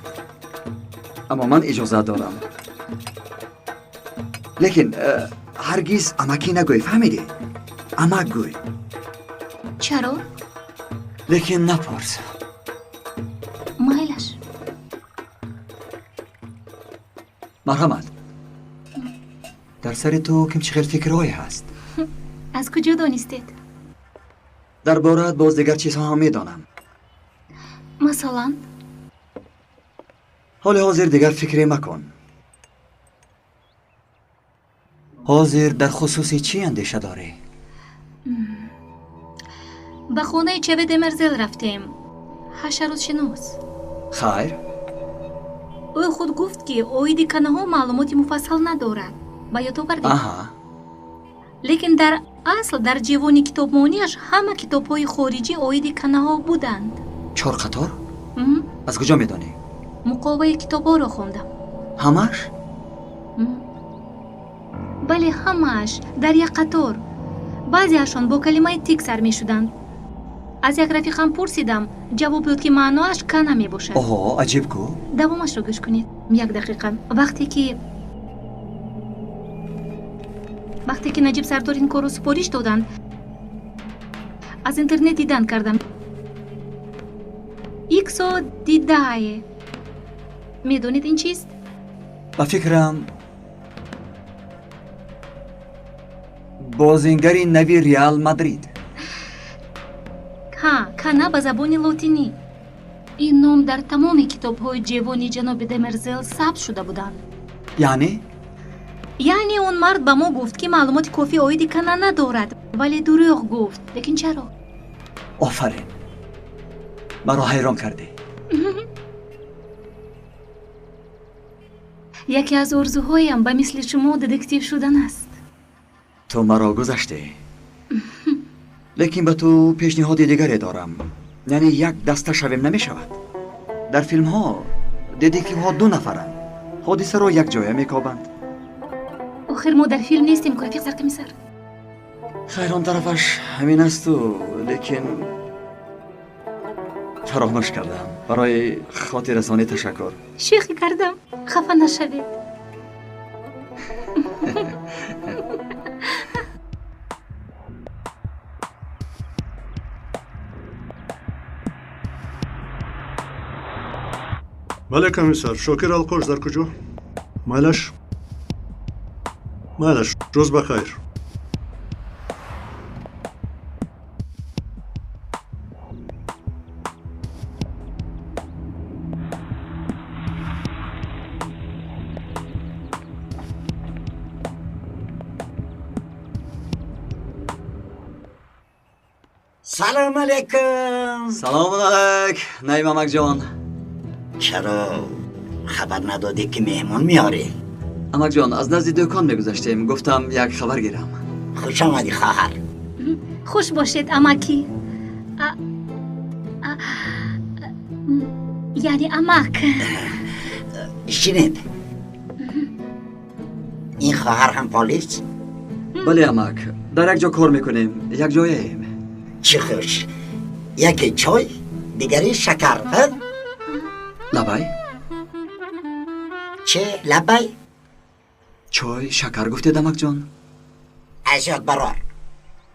Speaker 8: Аммо ман иҷозат дорам. Лекин ҳаргиз амакӣ нагӯй, фаҳмидӣ? Амак гӯй.
Speaker 1: Чаро?
Speaker 8: Лекин напурс.
Speaker 1: Майлаш.
Speaker 8: Марҳамат. Дар сари ту ким чӣ хел фикрҳое ҳаст?
Speaker 1: Аз куҷо донистед?
Speaker 8: Дар бораат боз дигар чизҳо ҳам медонам.
Speaker 1: Масалан?
Speaker 8: Ҳоли ҳозир дигар фикре макун. Ҳозир дар хусуси чӣ андеша дорӣ?
Speaker 1: Ба хонаи Чаве Демерзел рафтем. Ҳашаротшинос.
Speaker 8: Хайр?
Speaker 1: Ӯ худ гуфт, ки оиди канаҳо маълумоти муфассал надорад. Ба ёд овардед?
Speaker 8: Аҳа.
Speaker 1: Лекин дар асл дар ҷевони китобмониаш ҳама китобҳои хориҷӣ оиди канаҳо буданд.
Speaker 8: Чор қатор? Аз куҷо медонӣ?
Speaker 1: Муқоваи китобҳоро хондам.
Speaker 8: Ҳамааш?
Speaker 1: Бале, ҳамааш дар як қатор. Баъзеашон бо калимаи tick сар мешуданд. Аз як рафиқам пурсидам, ҷавоб дод, ки маъноаш кана мебошад.
Speaker 8: Оҳо, аҷиб ку.
Speaker 1: Давомашро гӯш кунед. Як дақиқа. Вақте ки Наҷиб сардор ин корро супориш доданд, аз интернет дидан кардам. Иксодидае. Медонед ин чист?
Speaker 8: Ба фикрам, бозингари нави Реал Мадрид.
Speaker 1: Ҳа, кана ба забони лотинӣ. Ин ном дар тамоми китобҳои ҷевони ҷаноби Демерзел сабт шуда буданд.
Speaker 8: Яъне?
Speaker 1: Яъне он мард ба мо гуфт, ки маълумоти кофӣ оиди кана надорад, вале дурӯғ гуфт. Лекин чаро?
Speaker 8: Офарин, маро ҳайрон кардӣ.
Speaker 1: Яке аз орзуҳоям ба мисли шумо детектив шудан аст.
Speaker 8: Ту маро гузаштӣ. Лекин ба ту пешниҳоди дигаре дорам. Яъне як даста шавем намешавад. Дар филмҳо детективҳо ду нафаранд, ҳодисаро якҷоя мекобанд.
Speaker 1: Охир мо дар филм нестем, ку, рафиқ саркомиссар.
Speaker 8: Хайр, он тарафаш ҳамин асту, лекин Фаромӯш кардам. Барои хотиррасонӣ ташаккур.
Speaker 1: Шӯхӣ кардам, хафа нашавед.
Speaker 5: Бале, комиссар, Шокир Алқош дар куҷо? Майлаш? Майлаш, рӯз ба хайр.
Speaker 13: Салом алейкум.
Speaker 8: Салом алейк, Наим амакҷон.
Speaker 13: Чаро хабар надодӣ, ки меҳмон меорӣ?
Speaker 8: Амакҷон, аз назди дӯкон мегузаштем, гуфтам як хабар гирам.
Speaker 13: Хуш омадӣ, хоҳар.
Speaker 1: Хуш бошед, амакӣ. Яъне амак.
Speaker 13: Шинед. Ин хоҳар ҳам полис?
Speaker 8: Бале, амак, дар як ҷо кор мекунем, якҷояем.
Speaker 13: Чӣ хуш! Яке чой, дигаре шакар.
Speaker 8: Лабай?
Speaker 13: Чӣ лабай?
Speaker 8: Чой, шакар гуфтед, амакҷон?
Speaker 13: Аз ёд барор.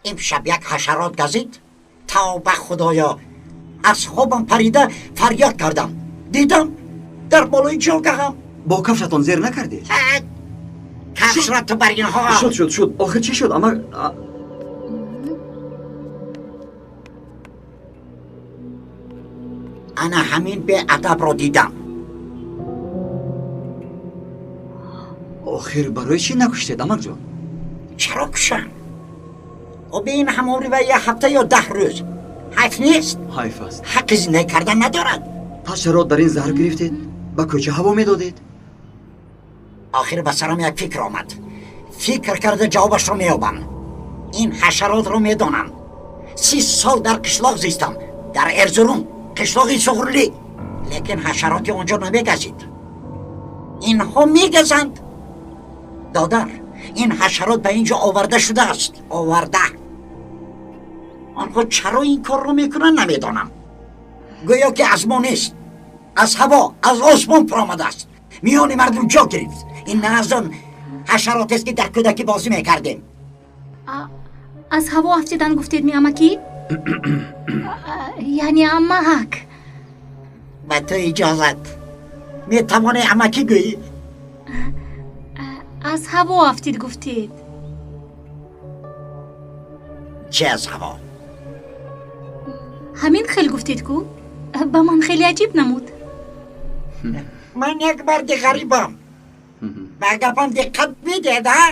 Speaker 13: Имшаб як ҳашарот газид. Тавба худоё! Аз хобам парида фарёд кардам. Дидам дар болои ҷогаҳам.
Speaker 8: Бо кафшатон зер накардед?
Speaker 13: Кафшро ту бар инҳо.
Speaker 8: Шуд, шуд, шуд. Охир чӣ шуд, амак?
Speaker 13: Ана ҳамин беадабро дидам.
Speaker 8: Охир барои чӣ накуштед, амакҷон?
Speaker 13: Чаро кушам? Оби ин ҳамомри ва як ҳафта ё 10 рӯз. Ҳайф нест?
Speaker 8: Ҳайф аст.
Speaker 13: Ҳаққи зиндагӣ кардан надорад.
Speaker 8: Пас чаро дар ин заҳр гирифтед? Ба кӯча ҳаво медодед?
Speaker 13: Охир ба сарам як фикр омад. Фикр карда ҷавобашро меёбам. Ин ҳашаротро медонам. 30 сол дар қишлоқ зистам, дар Эрзурум, қишлоқи Суғурлӣ. Лекин ҳашароти он ҷо намегазид. Инҳо мегазанд. Додар, ин ҳашарот ба ин ҷо оварда шудааст. Оварда. Онҳо чаро ин корро мекунанд намедонам. Гӯё ки аз мо нест. Аз ҳаво, аз осмон паромадааст. Миёни мардум ҷо гирифт. Ин на аз он ҳашаротест, ки дар кӯдакӣ бозӣ мекардем.
Speaker 1: Аз ҳаво афтидан гуфтед ми, амакӣ? Яъне амак.
Speaker 13: Ба ту иҷозат. Метавонӣ амакӣ гӯӣ?
Speaker 1: Аз ҳаво афтид гуфтед.
Speaker 13: Чӣ аз ҳаво?
Speaker 1: Ҳамин хел гуфтед ку? Ба ман хеле аҷиб намуд.
Speaker 13: Ман як марди ғарибам. Ба гапам диққат медиҳед, а?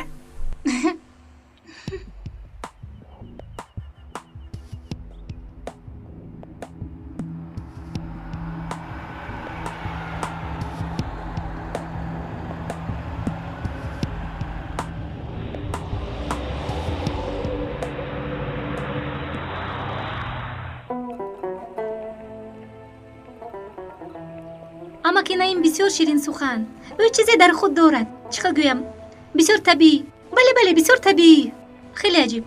Speaker 1: Амаки Наим бисёр ширинсухан. Ӯ чизе дар худ дорад. Чӣ хел гӯям? Бисёр табиӣ. Бале, бале, бисёр табиӣ. Хеле аҷиб.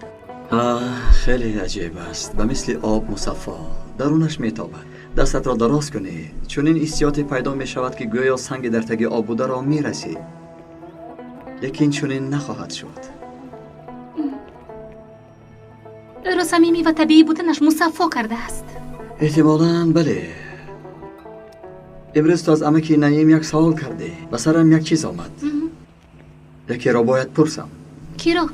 Speaker 8: Хеле аҷиб аст. Ба мисли об мусаффо. Дарунаш метобад. Дастатро дароз кунӣ. Чунин ҳиссиёте пайдо мешавад, ки гӯё санги дар таги об бударо мерасӣ. Лекин чунин нахоҳад шуд.
Speaker 1: Ӯро самимӣ ва табиӣ буданаш мусаффо кардааст.
Speaker 8: Эҳтимолан бале. Имрӯз ту аз амаки Наим як савол кардӣ. Ба сарам як чиз омад. Якеро бояд пурсам.
Speaker 1: Киро?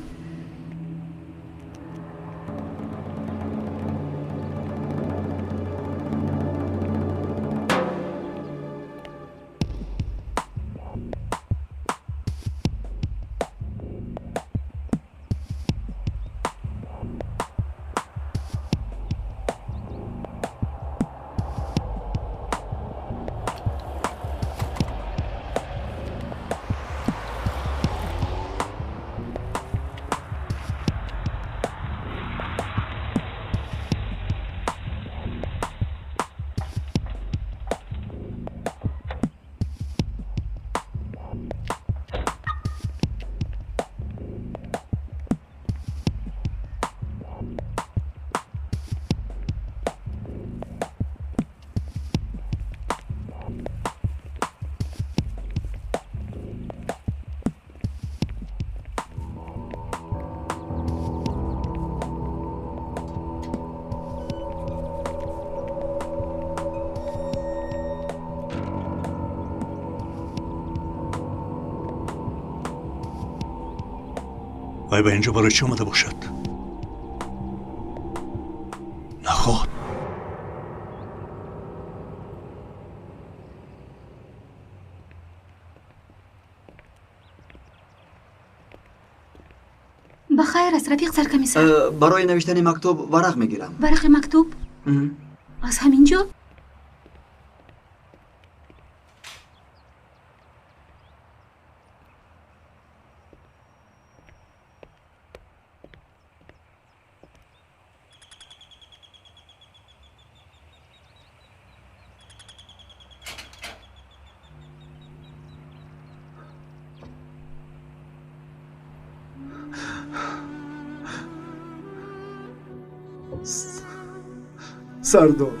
Speaker 5: Вай ба инҷо барои чӣ омада бошад? Наход.
Speaker 1: Ба хайр аст, рафиқ саркомиссар.
Speaker 8: Барои навиштани мактуб варақ мегирам.
Speaker 1: Варақи мактуб? Аз ҳамин ҷо?
Speaker 5: Сардор,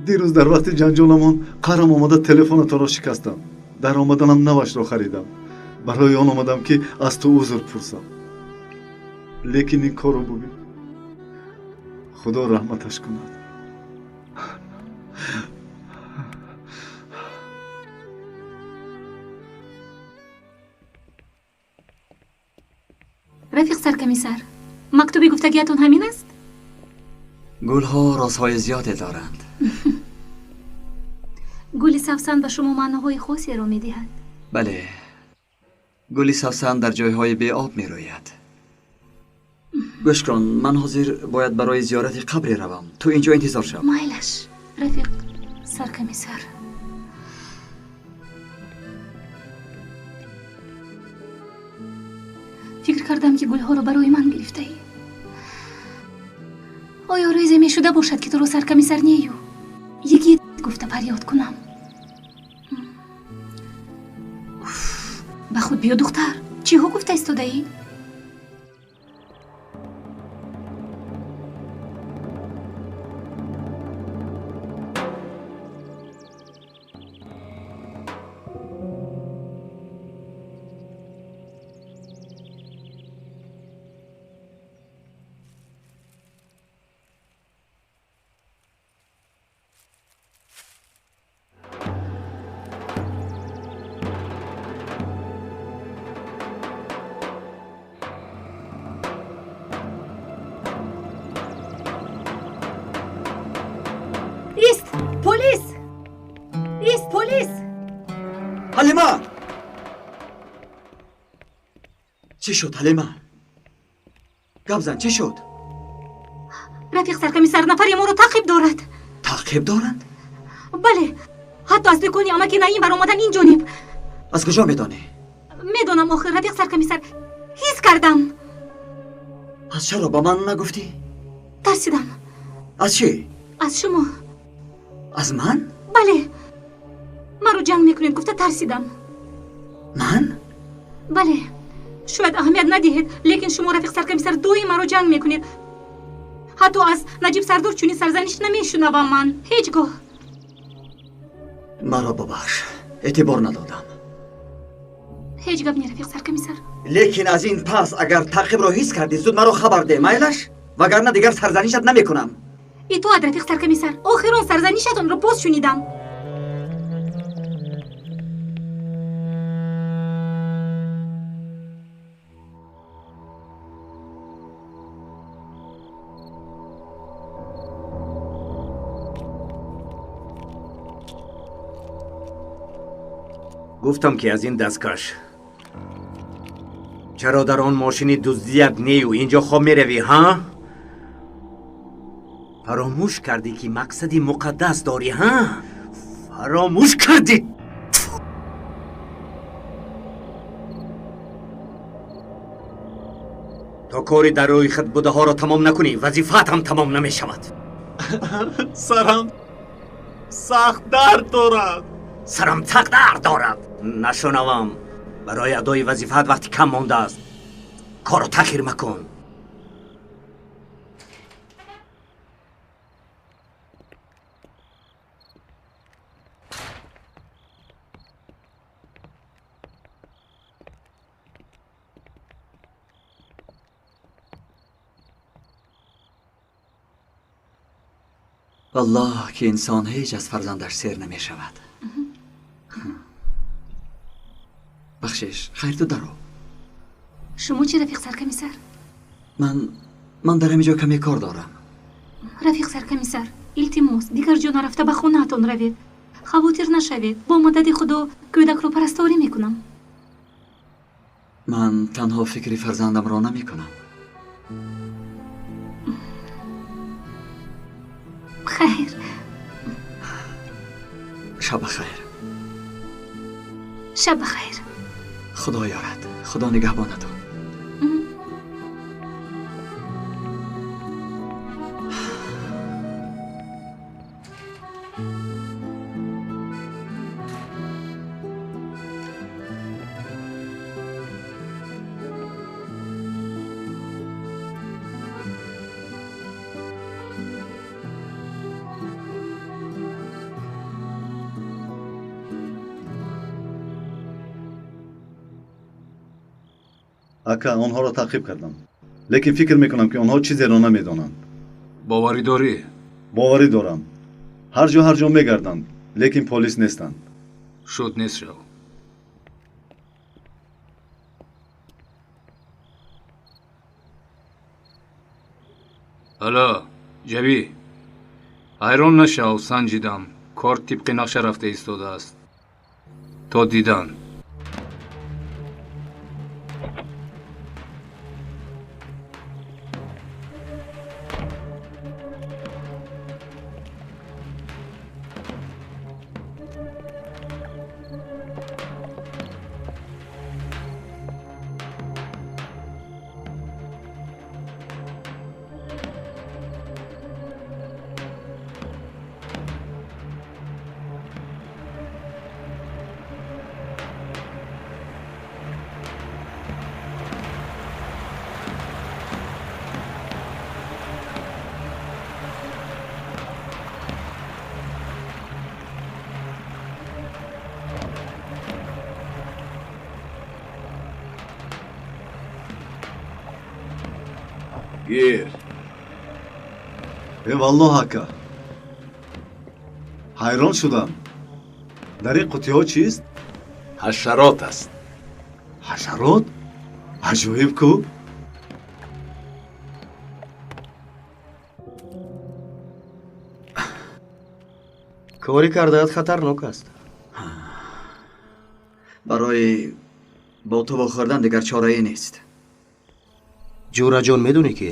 Speaker 5: дирӯз дар вақти ҷанҷоламон қарам омада телефонатонро шикастам. Дар омаданам навашро харидам. Барои он омадам, ки аз ту узр пурсам. Лекин ин корро бубин. Худо раҳматаш кунад.
Speaker 1: Рафиқ саркомиссар, мактуби гуфтагиятон ҳамин аст?
Speaker 8: Гулҳо розҳои зиёде доранд.
Speaker 1: Гули савсан ба шумо маъноҳои хосеро медиҳад.
Speaker 8: Бале, гули савсан дар ҷойҳои беоб мерӯяд. Гӯш кун, ман ҳозир бояд барои зиёрати қабре равам. Ту инҷо интизор шав.
Speaker 1: Майлаш, рафиқ саркомиссар. Фикр кардам, ки гулҳоро барои ман гирифтаӣ. Оё рӯзе мешуда бошад, ки туро саркомиссар нею йигит гуфта фарёд кунам? Ба худ биё, духтар, чиҳо гуфта истодаӣ?
Speaker 8: Ҳалима! Чӣ шуд, Ҳалима? Гап зан, чӣ шуд?
Speaker 1: Рафиқ саркомиссар, нафаре моро таъқиб дорад.
Speaker 8: Таъқиб доранд?
Speaker 1: Бале, ҳатто аз дукони амаки Наим баромадан ин ҷониб.
Speaker 8: Аз куҷо медонӣ?
Speaker 1: Медонам охир, рафиқ саркомиссар, ҳис кардам.
Speaker 8: Пас чаро ба ман нагуфтӣ?
Speaker 1: Тарсидам.
Speaker 8: Аз чӣ?
Speaker 1: Аз шумо.
Speaker 8: Аз ман?
Speaker 1: Бале, маро ҷанг мекунед гуфта тарсидам.
Speaker 8: Ман?
Speaker 1: Бале, шояд аҳамият надиҳед, лекин шумо, рафиқ саркомиссар, доим маро ҷанг мекунед. Ҳатто аз Наҷиб сардор чунин сарзаниш намешунавам ман ҳеҷ гоҳ.
Speaker 8: Маро бубахш, эътибор надодам.
Speaker 1: Ҳеҷ гап не, рафиқ саркомиссар.
Speaker 8: Лекин аз ин пас агар таъқибро ҳис кардӣ, зуд маро хабар деҳ, майлаш? Вагарна дигар сарзанишат намекунам.
Speaker 1: Итоат, рафиқ саркомиссар, охирон сарзанишатонро боз шунидам.
Speaker 4: Гуфтам, ки аз ин дасткаш. Чаро дар он мошини дуздият нею инҷо хоб меравӣ, ҳа? Фаромӯш кардӣ, ки мақсади муқаддас дорӣ, ҳа? Фаромӯш кардӣ! То кори дар рӯи худ будаҳоро тамом накунӣ, вазифаат ҳам тамом намешавад.
Speaker 3: Сарам сахт дард дорад.
Speaker 4: Сарам сахт дард дорад. Нашунавам. Барои адои вазифаат вақти кам мондааст. Корро таъхир макун.
Speaker 8: Валлоҳ, ки инсон ҳеҷ аз фарзандаш сер намешавад. Бахшиш, хайр, ту даро.
Speaker 1: Шумо чӣ, рафиқ саркомиссар?
Speaker 8: Ман дар ҳамин ҷо каме кор дорам.
Speaker 1: Рафиқ саркомиссар, илтимос, дигар ҷо нарафта ба хонаатон равед. Хавотир нашавед, бо мадади Худо кӯдакро парасторӣ мекунам.
Speaker 8: Ман танҳо фикри фарзандамро намекунам.
Speaker 1: Хайр.
Speaker 8: Шаб бахайр.
Speaker 1: Шаб бахайр.
Speaker 8: Худо ёрад. Худо нигаҳбонатон.
Speaker 5: Ака, онҳоро таъқиб кардам, лекин фикр мекунам, ки онҳо чизеро намедонанд.
Speaker 12: Боварӣ дорӣ?
Speaker 5: Боварӣ дорам. Ҳар ҷо ҳар ҷо мегарданд, лекин полис нестанд.
Speaker 12: Шуд, нест шав. Ало, ҷавӣ, ҳайрон нашав, санҷидам. Кор тибқи нақша рафта истодааст. То дидан.
Speaker 5: Гир. Э, валлоҳ, ака, ҳайрон шудам. Дар ин қуттиҳо чист?
Speaker 11: Ҳашарот аст.
Speaker 5: Ҳашарот? Аҷоиб ку!
Speaker 10: Кори кардаат хатарнок аст.
Speaker 8: Барои бо ту вохӯрдан дигар чорае нест.
Speaker 10: Ҷӯраҷон, медонӣ, ки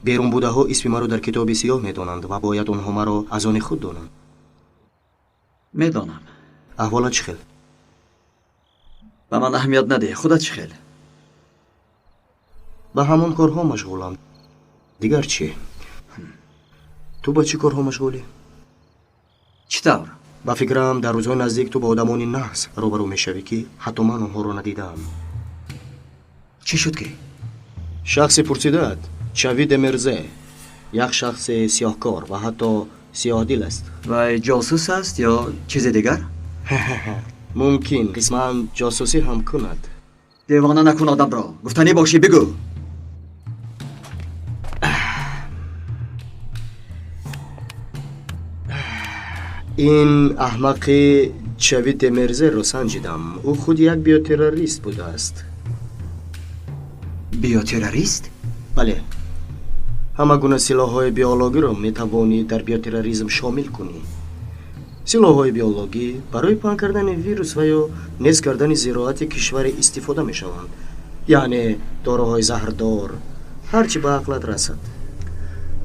Speaker 10: берунбудаҳо исми маро дар китоби сиёҳ медонанд ва бояд онҳо маро аз они худ донанд.
Speaker 8: Медонам.
Speaker 10: Аҳволат чӣ хел?
Speaker 8: Ба ман аҳамият надеҳ, худат чӣ хел?
Speaker 10: Ба ҳамон корҳо машғулам. Дигар чӣ? Ту ба чӣ корҳо машғулӣ?
Speaker 8: Чӣ тавр?
Speaker 10: Ба фикрам, дар рӯзҳои наздик ту бо одамони наҳс рӯбарӯ мешавӣ, ки ҳатто ман онҳоро надидаам.
Speaker 8: Чӣ шуд ки?
Speaker 10: Шахсе пурсидаат, Чави Демерзе, як шахси сиёҳкор ва ҳатто сиёҳдил аст.
Speaker 8: Вай ҷосус аст ё чизе дигар?
Speaker 10: Мумкин қисман ҷосусӣ ҳам кунад.
Speaker 8: Девона накун одамро, гуфтанӣ бошӣ бигӯ.
Speaker 10: Ин аҳмақи Чави Демерзеро санҷидам. Ӯ худ як биотеррорист будааст.
Speaker 8: Биотеррорист?
Speaker 10: Бале. Ҳама гуна силоҳҳои биологиро метавонӣ дар биотерроризм шомил кунӣ. Силоҳҳои биологӣ барои паҳн кардани вирус ва ё нест кардани зироати кишваре истифода мешаванд. Яъне доруҳои заҳрдор, ҳар чӣ ба ақлат расад.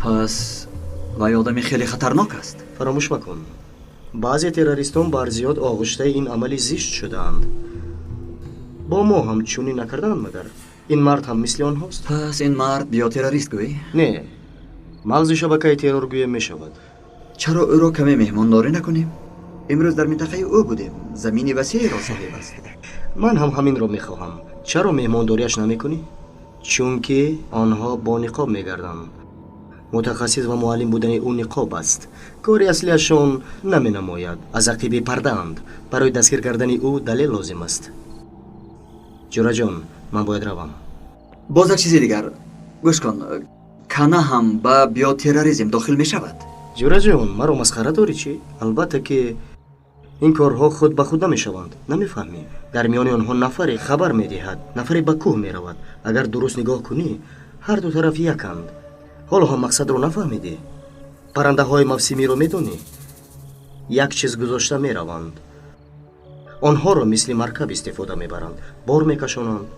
Speaker 8: Пас вай одами хеле хатарнок аст.
Speaker 10: Фаромӯш макун. Баъзе террористон барзиёд оғуштаи ин амали зишт шудаанд. Бо мо ҳам чунин накардаанд магар? Ин мард ҳам мисли онҳост.
Speaker 8: Пас ин мард биотеррорист гӯӣ?
Speaker 10: Не, мағзи шабакаи терроргӯя мешавад.
Speaker 8: Чаро ӯро каме меҳмондорӣ накунем? Имрӯз дар минтақаи ӯ будем, замини васеъеро соҳиб аст.
Speaker 10: Ман ҳам ҳаминро мехоҳам. Чаро меҳмондориаш намекунӣ? Чунки онҳо бо ниқоб мегарданд. Мутахассис ва муаллим будани ӯ ниқоб аст. Кори аслиашон наменамояд, аз ақиби пардаанд. Барои дастгир кардани ӯ далел лозим аст. Ҷӯраҷон, ман бояд равам.
Speaker 8: Боз як чизи дигар. Гӯш кун, кана ҳам ба биотерроризм дохил мешавад.
Speaker 10: Ҷӯраҷон, маро масхара дорӣ чӣ? Албатта ки
Speaker 14: Ин корҳо худ ба худ намешаванд, намефаҳмӣ? Дар миёни онҳо нафаре хабар медиҳад, нафаре ба кӯҳ меравад. Агар дуруст нигоҳ кунӣ, ҳар ду тараф яканд. Ҳоло ҳам мақсадро нафаҳмидӣ? Паррандаҳои мавсимиро медонӣ? Як чиз гузошта мераванд. Онҳоро мисли маркаб истифода мебаранд, бор мекашонанд.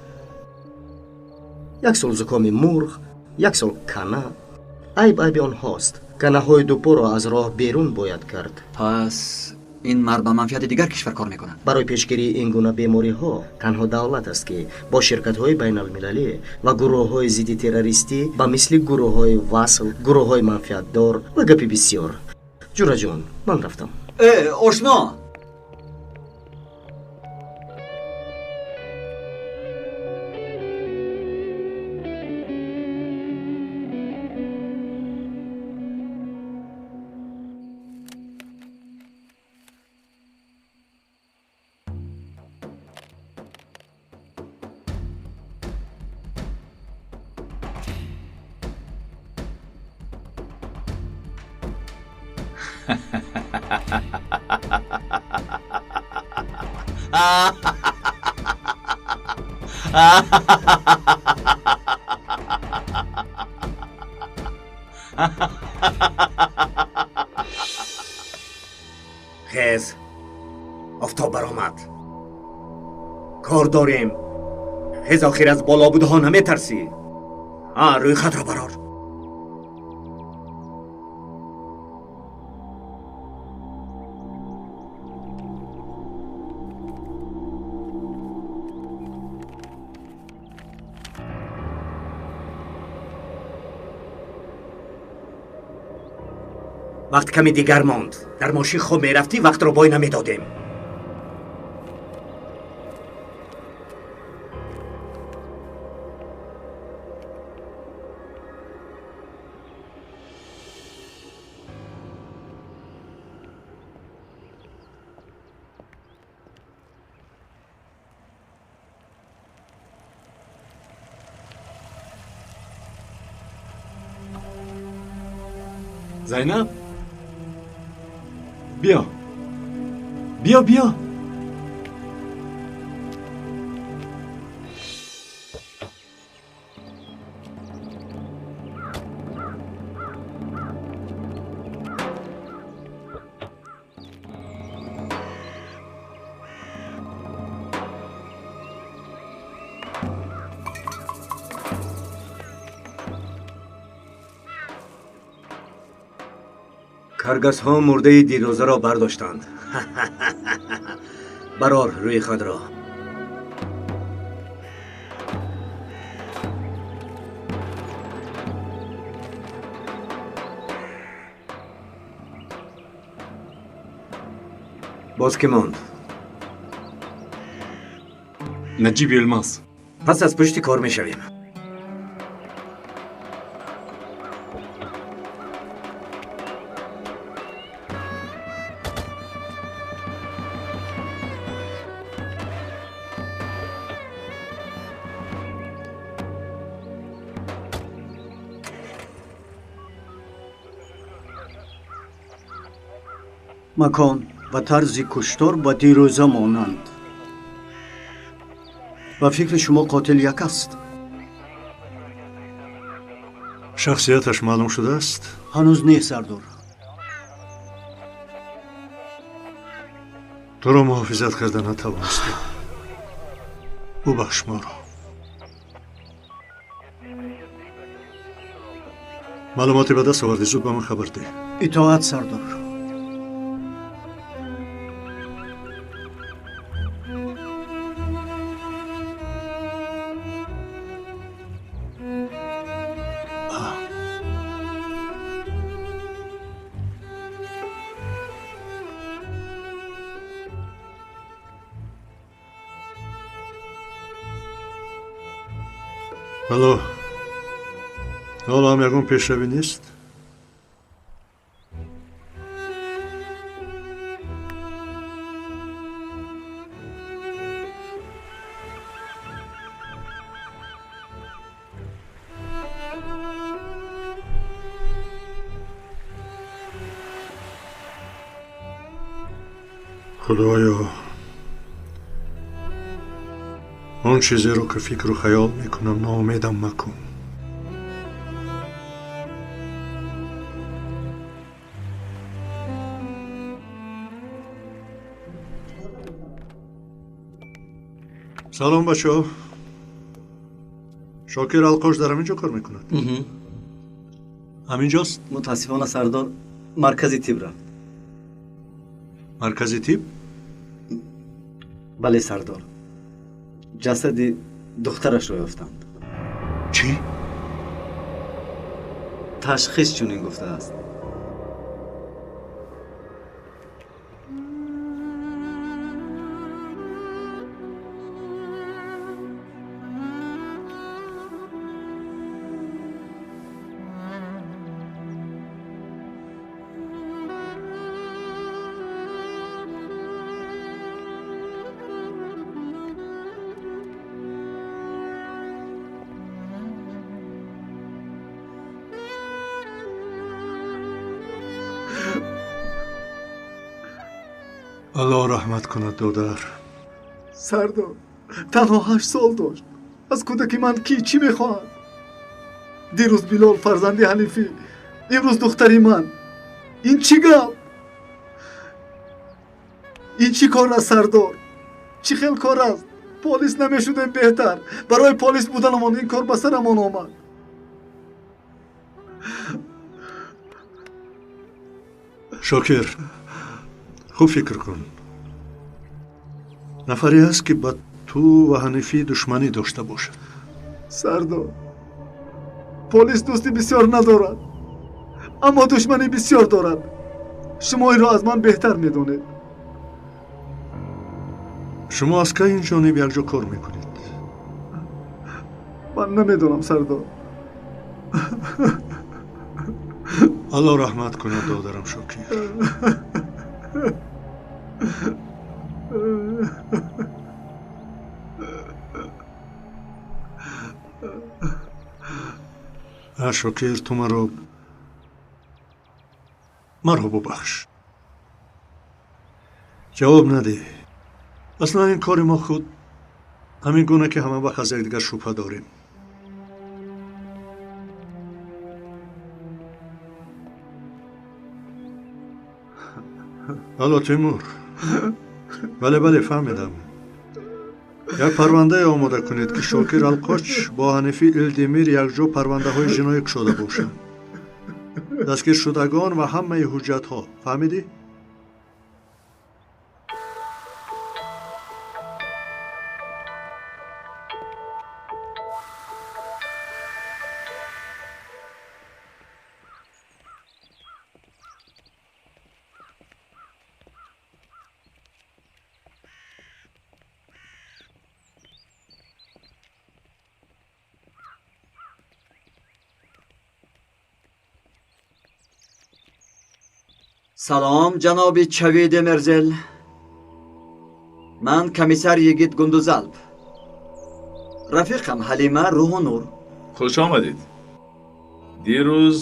Speaker 14: Як сол зукоми мурғ, як сол кана. Айб айби онҳост. Канаҳои дупоро аз роҳ берун бояд кард.
Speaker 8: Пас ин мард ба манфиати дигар кишвар кор мекунад.
Speaker 14: Барои пешгирии ин гуна бемориҳо танҳо давлат аст, ки бо ширкатҳои байналмилалӣ ва гурӯҳҳои зидди террористӣ ба мисли гурӯҳҳои васл, гурӯҳҳои манфиатдор ва гапи бисёр. Ҷураҷон, ман рафтам.
Speaker 8: Ошно!
Speaker 4: Хез, офтоб баромад. Кор дорем. Хез, охир аз болобудҳо наметарсӣ. Рӯйхатро барор. Вақт ками дигар монд. Дар мошин хоб мерафтӣ, вақтро бой намедодем.
Speaker 3: Зайнаб, биё, биё, биё.
Speaker 4: Каргасҳо мурдаи дирӯзаро бардоштанд. Барор рӯи худро. Боз кӣ монд?
Speaker 3: Наҷиб Йилмаз.
Speaker 4: Пас аз пушти кор мешавем.
Speaker 7: Макон ва тарзи куштор ба дирӯза монанд. Ба фикри шумо қотил як аст?
Speaker 5: Шахсияташ маълум шудааст?
Speaker 7: Ҳанӯз не, сардор.
Speaker 5: Туро муҳофизат карда натавонистем. Бубахш моро. Маълумоте ба даст овардӣ, зуд ба ман хабар деҳ.
Speaker 7: Итоат, сардор.
Speaker 5: Алло, ҳоло ҳам ягон пешравӣ нест? Худоё, он чизеро ки фикру хаёл мекунам, ноумедам макун. Салом, бачаҳо. Шокир Алқош дар ҳамин ҷо кор мекунад? Ҳамин ҷост?
Speaker 15: Мутаассифона, сардор, маркази тиб рафт.
Speaker 5: Маркази тиб?
Speaker 15: Бале, сардор, ҷасади духтарашро ёфтанд.
Speaker 5: Чӣ?
Speaker 15: Ташхис чунин гуфтааст.
Speaker 5: Аллоҳ раҳмат кунад, додар.
Speaker 16: Сардор, танҳо 8 сол дошт. Аз кӯдаки ман кӣ чӣ мехоҳад? Дирӯз Билол, фарзанди Ҳанифӣ, имрӯз духтари ман. Ин чӣ гап, ин чӣ кор аст, сардор? Чӣ хел кор аст? Полис намешудем беҳтар. Барои полис буданамон ин кор ба сарамон омад.
Speaker 5: Шокир, хуб фикр кун. Нафаре ҳаст, ки ба ту ва Ҳанифӣ душманӣ дошта бошад?
Speaker 16: Сардор, полис дӯсти бисёр надорад, аммо душманӣ бисёр дорад. Шумо инро аз ман беҳтар медонед.
Speaker 5: Шумо аз кай ин ҷониб якҷо кор мекунед?
Speaker 16: Ман намедонам, сардор.
Speaker 5: Аллоҳ раҳмат кунад, додарам Шокир. А, Шокир, ту маро бубахш. Ҷавоб надеҳ. Аслан ин кори мо худ ҳамин гуна, ки ҳама вақт аз якдигар шубҳа дорем. Алло, Тимур. Бале, бале, фаҳмидам. Як парвандае омода кунед, ки Шокир Алқоч бо Ҳанифӣ Илдемир якҷо парвандаҳои ҷиноӣ кушода бошанд, дастгиршудагон ва ҳамаи ҳуҷҷатҳо. Фаҳмидӣ?
Speaker 8: Салом, ҷаноби Чави Демерзел. Ман комиссар Йигит Гундузалп, рафиқам Ҳалима Рӯҳу Нур.
Speaker 11: Хуш омадед. Дирӯз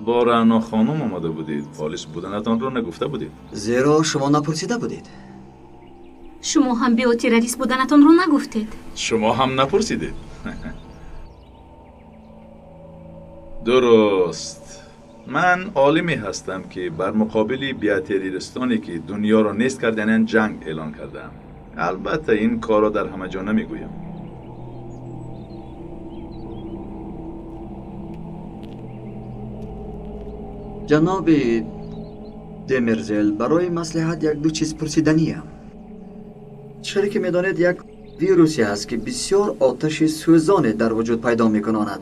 Speaker 11: бо Раъно хонум омада будед, полис буданатонро нагуфта будед.
Speaker 8: Зеро шумо напурсида будед.
Speaker 1: Шумо ҳам биотеррорист буданатонро нагуфтед.
Speaker 11: Шумо ҳам напурсидед. Дуруст, ман олиме ҳастам, ки бар муқобили биотеррористоне, ки дунёро нест карданиянд, ҷанг эълон кардаам. Албатта, ин корро дар ҳама ҷо намегӯям.
Speaker 8: Ҷаноби Демерзел, барои маслиҳат як-ду чиз пурсиданиям. Чире ки медонед, як вирусе ҳаст, ки бисёр оташи сӯзоне дар вуҷуд пайдо мекунонад,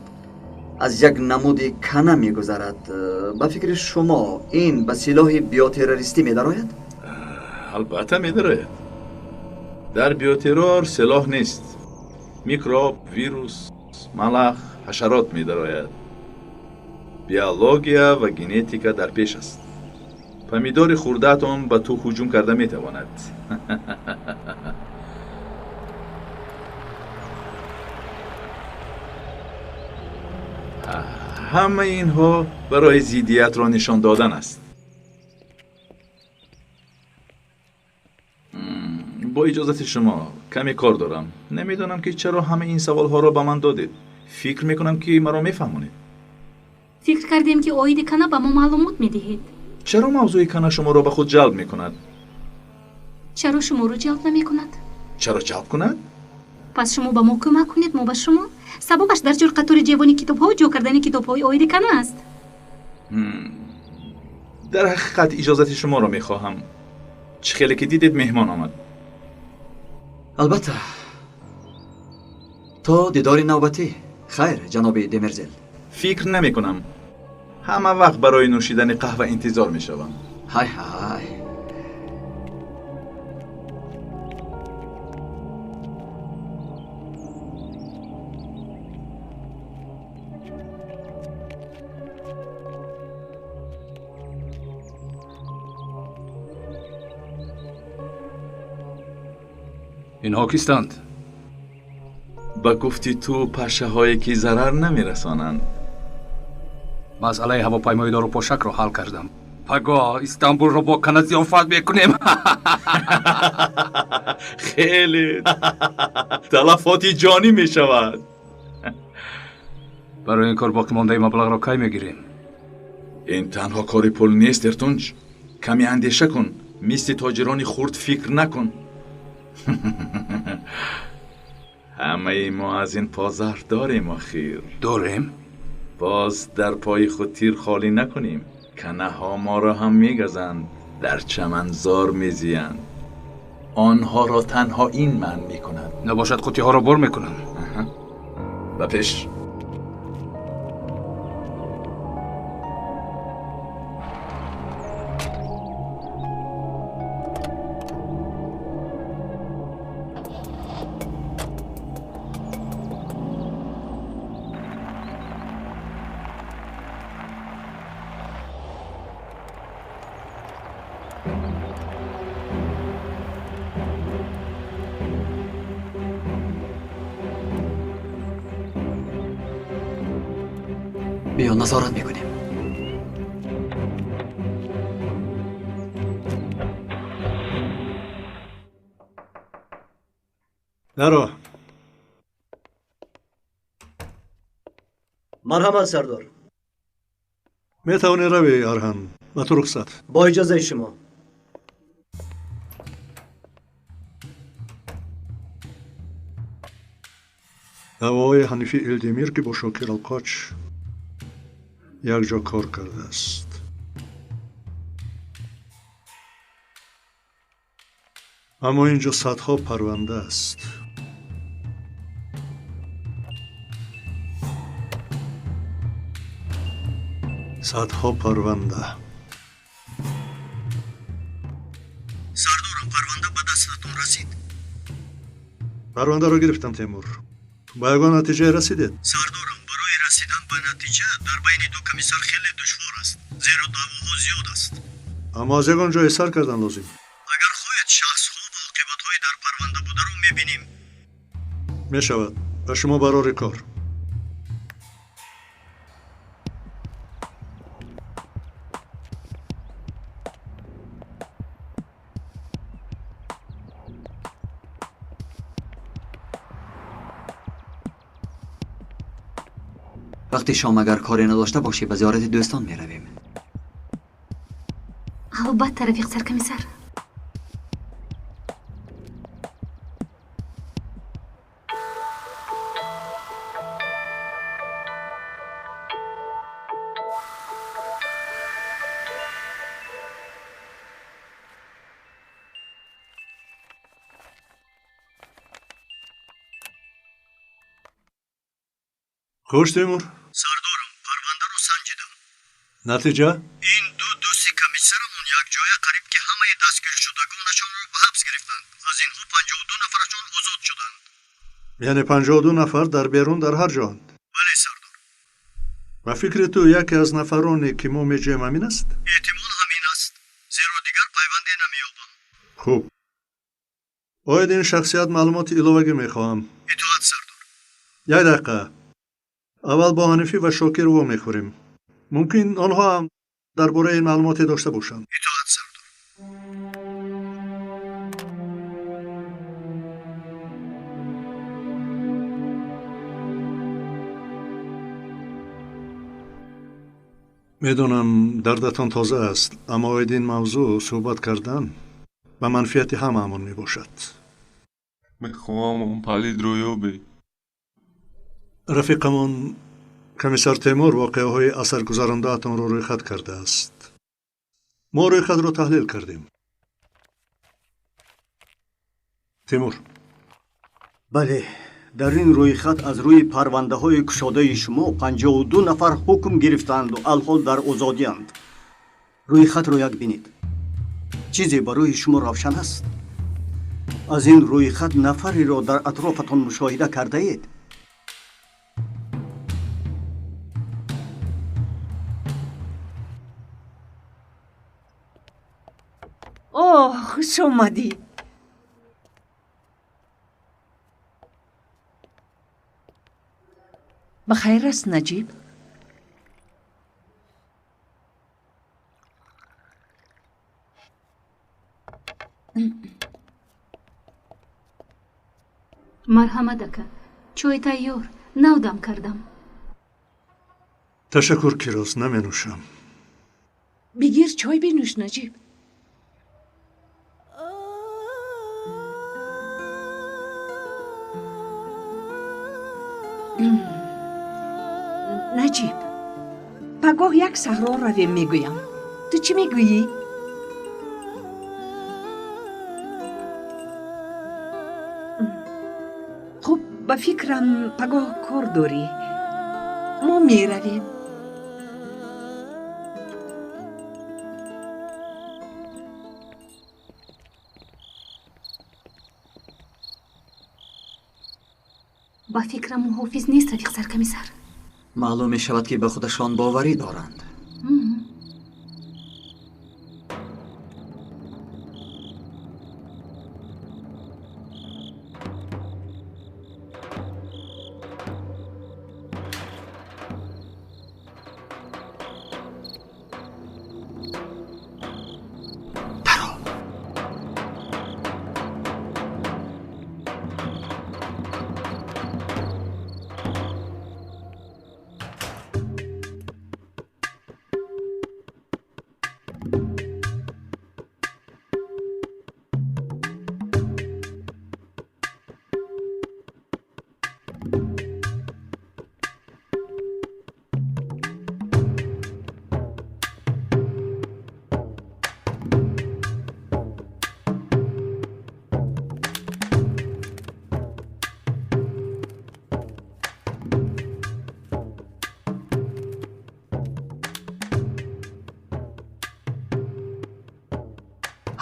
Speaker 8: аз як намуди кана мегузарад. Ба фикри шумо, ин ба силоҳи биотеррористӣ медарояд?
Speaker 11: Албатта, медарояд. Дар биотеррор силоҳ нест, микроб, вирус, малах, ҳашарот медарояд. Биология ва генетика дар пеш аст. Помидори хурдаатон ба ту ҳуҷум карда метавонад. Ҳамаи инҳо барои зиддиятро нишон додан аст. Бо иҷозати шумо каме кор дорам. Намедонам ки чаро ҳама ин саволҳоро ба ман додед. Фикр мекунам ки маро мефаҳмонед.
Speaker 1: Фикр кардем ки оиди кана ба мо маълумот медиҳед.
Speaker 11: Чаро мавзӯи кана шуморо ба худ ҷалб мекунад?
Speaker 1: Чаро шуморо ҷалб намекунад?
Speaker 11: Чаро ҷалб кунад?
Speaker 1: Пас шумо ба мо кӯмак кунед, мо ба шумо. Сабабаш дар ҷурқатори ҷевони китобҳо ҷо кардани китобҳои оиди кана аст.
Speaker 11: Дар ҳақиқат иҷозати шуморо мехоҳам. Чӣ хеле ки дидед меҳмон омад.
Speaker 8: Албатта. То дидори навбатӣ. Хайр, ҷаноби Демирзел.
Speaker 11: Фикр намекунам. Ҳама вақт барои нӯшидани қаҳва интизор мешавам.
Speaker 8: Ҳай ҳай.
Speaker 12: Инҳо кистанд?
Speaker 11: Ба гуфти ту пашаҳое ки зарар намерасонанд.
Speaker 12: Масъалаи ҳавопаймои дорупошакро ҳал кардам. Пагоҳ Истанбулро бо кана зиёфат мекунем.
Speaker 11: Хеле талафоти ҷонӣ мешавад.
Speaker 12: Барои ин кор боқимондаи маблағро кай мегирем?
Speaker 11: Ин танҳо кори пул нест, Эртунҷ. Каме андеша кун. Мисли тоҷирони хурд фикр накун. Ҳамаи мо аз ин позар дорем охир.
Speaker 12: Дорем?
Speaker 11: Боз дар пои худ тир холӣ накунем. Канаҳо моро ҳам мегазанд, дар чаманзор мезиянд. Онҳоро танҳо ин манъ мекунад.
Speaker 12: Набошад қуттиҳоро бор мекунам.
Speaker 11: Ба пеш.
Speaker 8: Биё назорат мекунем.
Speaker 5: Наро.
Speaker 7: Марҳамат, сардор.
Speaker 5: Метавонӣ равӣ, Арҳан. Ба ту рухсат.
Speaker 7: Бо иҷозаи шумо.
Speaker 5: Даъвои Ҳанифи Илдемир, ки бо Шокир Алқоч якҷо кор кардааст. Аммо ин ҷо садҳо парванда аст. Садҳо парванда.
Speaker 7: Сардорам, парванда ба дастатон расид?
Speaker 5: Парвандаро гирифтам, Темур. Ба ягон натиҷае расидед?
Speaker 7: Сардорам, барои расидан ба натиҷа дар байни ду комиссар хеле душвор аст, зеро даъвоҳо зиёд аст.
Speaker 5: Аммо аз ягон ҷое сар кардан лозим.
Speaker 7: Агар хоҳед, шахсҳо ва оқибатҳои дар парванда бударо мебинем.
Speaker 5: Мешавад. Ба шумо барори кор.
Speaker 8: Вақти шом агар коре надошта бошӣ, ба зиёрати дӯстон меравем.
Speaker 1: Албатта, рафиқ саркомиссар.
Speaker 5: Хуш, Темур.
Speaker 7: Сардорам, парвандаро санҷидам.
Speaker 5: Натиҷа?
Speaker 7: Ин ду дӯсти комиссарамон якҷоя қариб ки ҳамаи дастгиршудагонашонро ба ҳабс гирифтанд. Аз инҳо 52 нафарашон озод шуданд.
Speaker 5: Яъне 52 нафар дар берун дар ҳар ҷоанд?
Speaker 7: Бале, сардор.
Speaker 5: Ба фикри ту яке аз нафароне ки мо меҷӯем ҳамин аст?
Speaker 7: Эҳтимол ҳамин аст, зеро дигар пайванде намеёбам.
Speaker 5: Хуб. Оид ин шахсият маълумоти иловагӣ мехоҳам.
Speaker 7: Итоат, сардор.
Speaker 5: Як дақиқа. Аввал бо Ҳанифӣ ва Шокир вомехӯрем. Мумкин онҳо ҳам дар бораи ин маълумоте дошта бошанд.
Speaker 7: Итоат, сардор.
Speaker 5: Медонам дардатон тоза аст, аммо оид ин мавзӯъ суҳбат кардан ба манфиати ҳамаамон мебошад.
Speaker 17: Мехоҳам он палидро ёбӣ.
Speaker 5: Рафиқамон комиссар Темур воқеаҳои асаргузарондаатонро рӯйхат кардааст. Мо рӯйхатро таҳлил кардем. Темур.
Speaker 7: Бале, дар ин рӯйхат аз рӯи парвандаҳои кушодаи шумо 52 нафар ҳукм гирифтаанду алҳол дар озодиянд. Рӯйхатро як бинед. Чизе барои шумо равшан аст? Аз ин рӯйхат нафареро дар атрофатон мушоҳида кардаед?
Speaker 9: Оҳ, хуш омадӣ. Ба хайр аст, Наҷиб?
Speaker 1: Марҳамат, ака, чой тайёр, нав дам кардам.
Speaker 5: Ташаккур, Кироз, наменӯшам.
Speaker 9: Бигир, чой бинӯш, Наҷиб. Наҷиб, пагоҳ як саҳро равем мегӯям. Ту чӣ мегӯӣ? Хуб, ба фикрам пагоҳ кор дорӣ. Мо меравем.
Speaker 1: Ба фикрам муҳофиз нест, рафиқ саркомиссар.
Speaker 8: Маълум мешавад, ки ба худашон боварӣ доранд.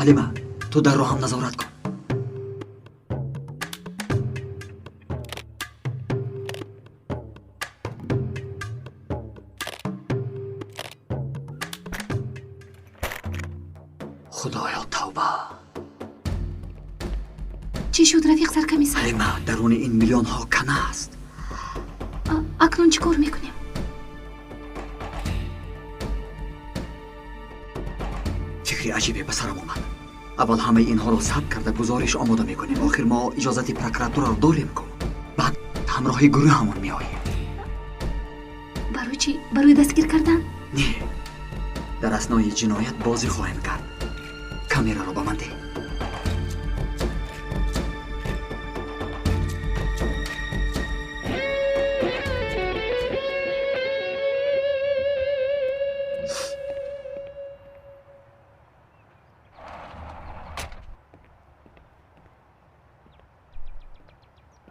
Speaker 8: Ҳалима, ту дарро ҳам назорат кун. Худоё, тавба!
Speaker 1: Чӣ шуд, рафиқ саркомиссар?
Speaker 8: Ҳалима, даруни ин миллионҳо кана аст.
Speaker 1: Акнун чӣ кор мекунем?
Speaker 8: Фикри аҷибе ба сарам омад. Аввал ҳамаи инҳоро сабт карда гузориш омода мекунем. Охир мо иҷозати прокуратураро дорем ку. Баъд ҳамроҳи гурӯҳамон меоем.
Speaker 1: Барои чӣ? Барои дастгир кардан?
Speaker 8: Не, дар аснои ҷиноят бозӣ хоҳем кард. Камераро ба ман деҳ.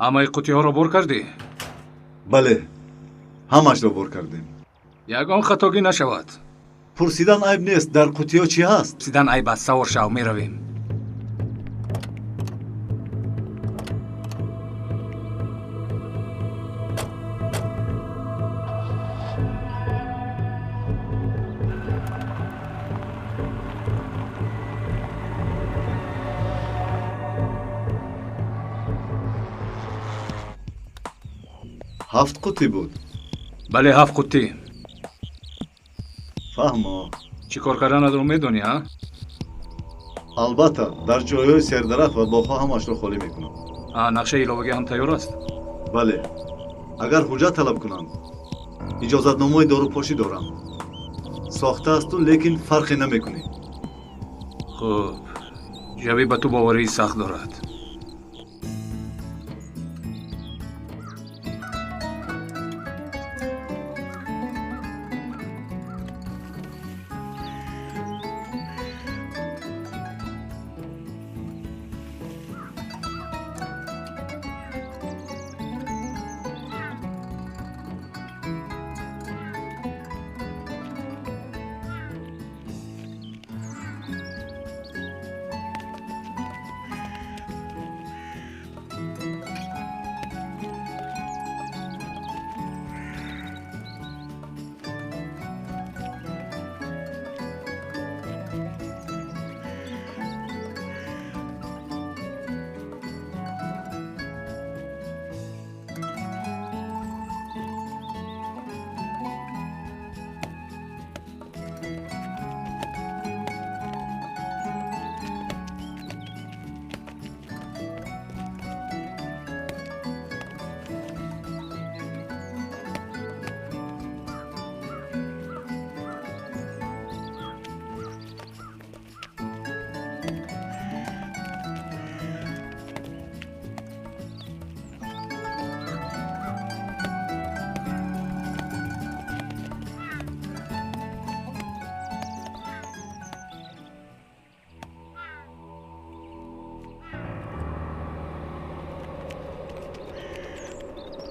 Speaker 12: Ҳамаи қуттиҳоро бор кардӣ?
Speaker 16: Бале, ҳамашро бор кардем.
Speaker 12: Ягон хатогӣ нашавад.
Speaker 16: Пурсидан айб нест, дар қуттиҳо чӣ ҳаст?
Speaker 12: Пурсидан айб аст, савор шав, меравем.
Speaker 16: Ҳафт қуттӣ буд?
Speaker 12: Бале, 7 қуттӣ.
Speaker 16: Фаҳмо.
Speaker 12: Чӣ кор карданатро медонӣ, а?
Speaker 16: Албатта, дар ҷойҳои сердарахт ва боғҳо ҳамашро холӣ мекунам.
Speaker 12: Нақшаи иловагӣ ҳам тайёр аст?
Speaker 16: Бале, агар ҳуҷҷат талаб кунанд, иҷозатномаи дорупошӣ дорам. Сохта асту, лекин фарқе намекунӣ.
Speaker 12: Хуб, ҷавӣ ба ту боварии сахт дорад.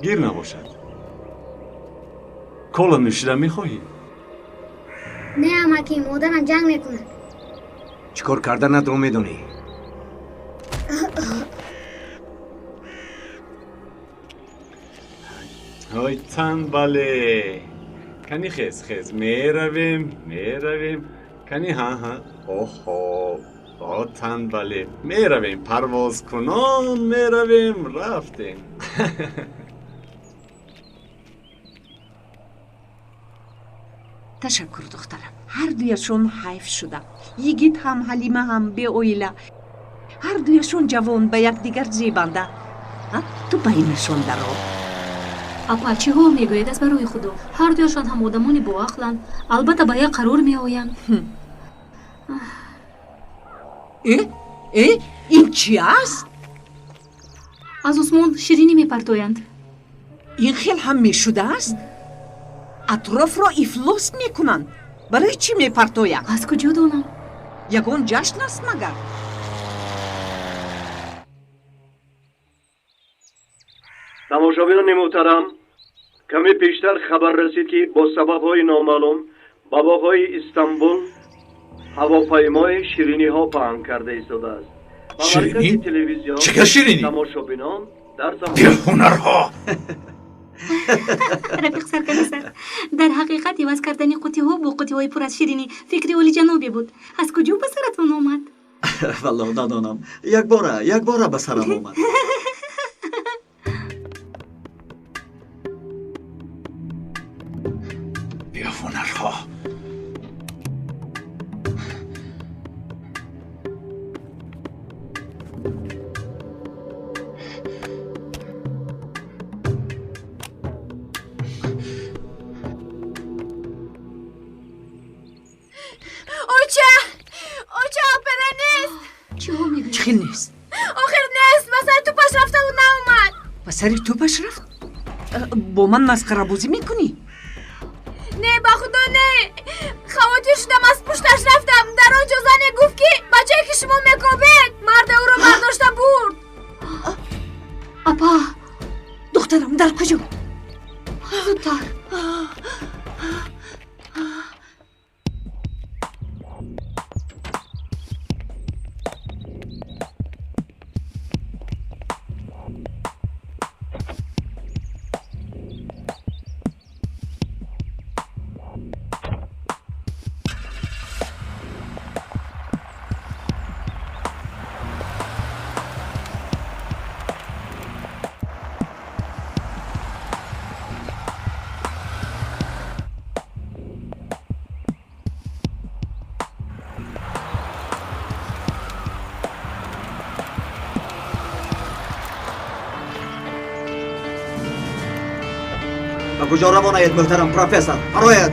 Speaker 12: Гир набошад. Кола нӯшида мехоҳӣ?
Speaker 2: Не, амаки, модарам ҷанг мекунад.
Speaker 4: Чӣ кор карданатро медонӣ?
Speaker 3: Ой, танбале. Кани хез, хез. Меравем, меравем. Кани ҳа, ҳа. Оҳо. О, танбале. Меравем, парвозкунон меравем, рафтем.
Speaker 9: Ташаккур, духтарам. Ҳардуяшон ҳайф шудам. Йигит ҳам, Ҳалима ҳам беоила. Ҳардуяшон ҷавон, ба якдигар зебанда. Ту байнашон даро.
Speaker 1: Апа, чӣ ҳол мегӯед аз барои худо? Ҳардуяшон ҳам одамони боақланд. Албатта ба як қарор меоянд.
Speaker 9: Э? Э? Ин чӣ аст?
Speaker 1: Аз осмон ширинӣ мепартоянд.
Speaker 9: Ин хел ҳам мешудааст? Атрофро ифлос мекунанд. Барои чӣ мепартоянд?
Speaker 1: Аз куҷо донам?
Speaker 9: Ягон ҷашн аст магар?
Speaker 18: Тамошобинони муҳтарам, каме пештар хабар расид, ки бо сабабҳои номаълум ба боғҳои Истанбул ҳавопаймои шириниҳо паҳн карда истодааст. Ба маркази телевизион
Speaker 11: Чӣ ширинӣ?
Speaker 18: Тамошобинон дар
Speaker 11: Беҳунарҳо!
Speaker 1: Рафиқ саркомиссар, дар ҳақиқат иваз кардани қутиҳо бо қутиҳои пур аз ширинӣ фикри олиҷанобе буд. Аз куҷо ба саратон омад?
Speaker 8: Валлоҳ надонам. Якбора, якбора ба сарам омад.
Speaker 11: Беҳунарҳо!
Speaker 19: Оча! Оча, опера нест!
Speaker 1: Чӣ мегӯӣ?
Speaker 9: Чӣ хел нест?
Speaker 19: Охир нест! Ба сари тӯпаш рафтаву наомад!
Speaker 9: Ба сари тӯпаш рафт? Бо ман масхарабозӣ мекунӣ?
Speaker 19: Не, ба худо не! Хавотир шудам, аз пушташ рафтам. Дар он ҷо зане гуфт, ки бачае, ки шумо мекобед, марде ӯро бардошта бурд.
Speaker 1: Апа!
Speaker 9: Духтарам дар куҷо?
Speaker 1: Зудтар!
Speaker 8: Ба куҷо равонаед, муҳтарам профессор? Барояд!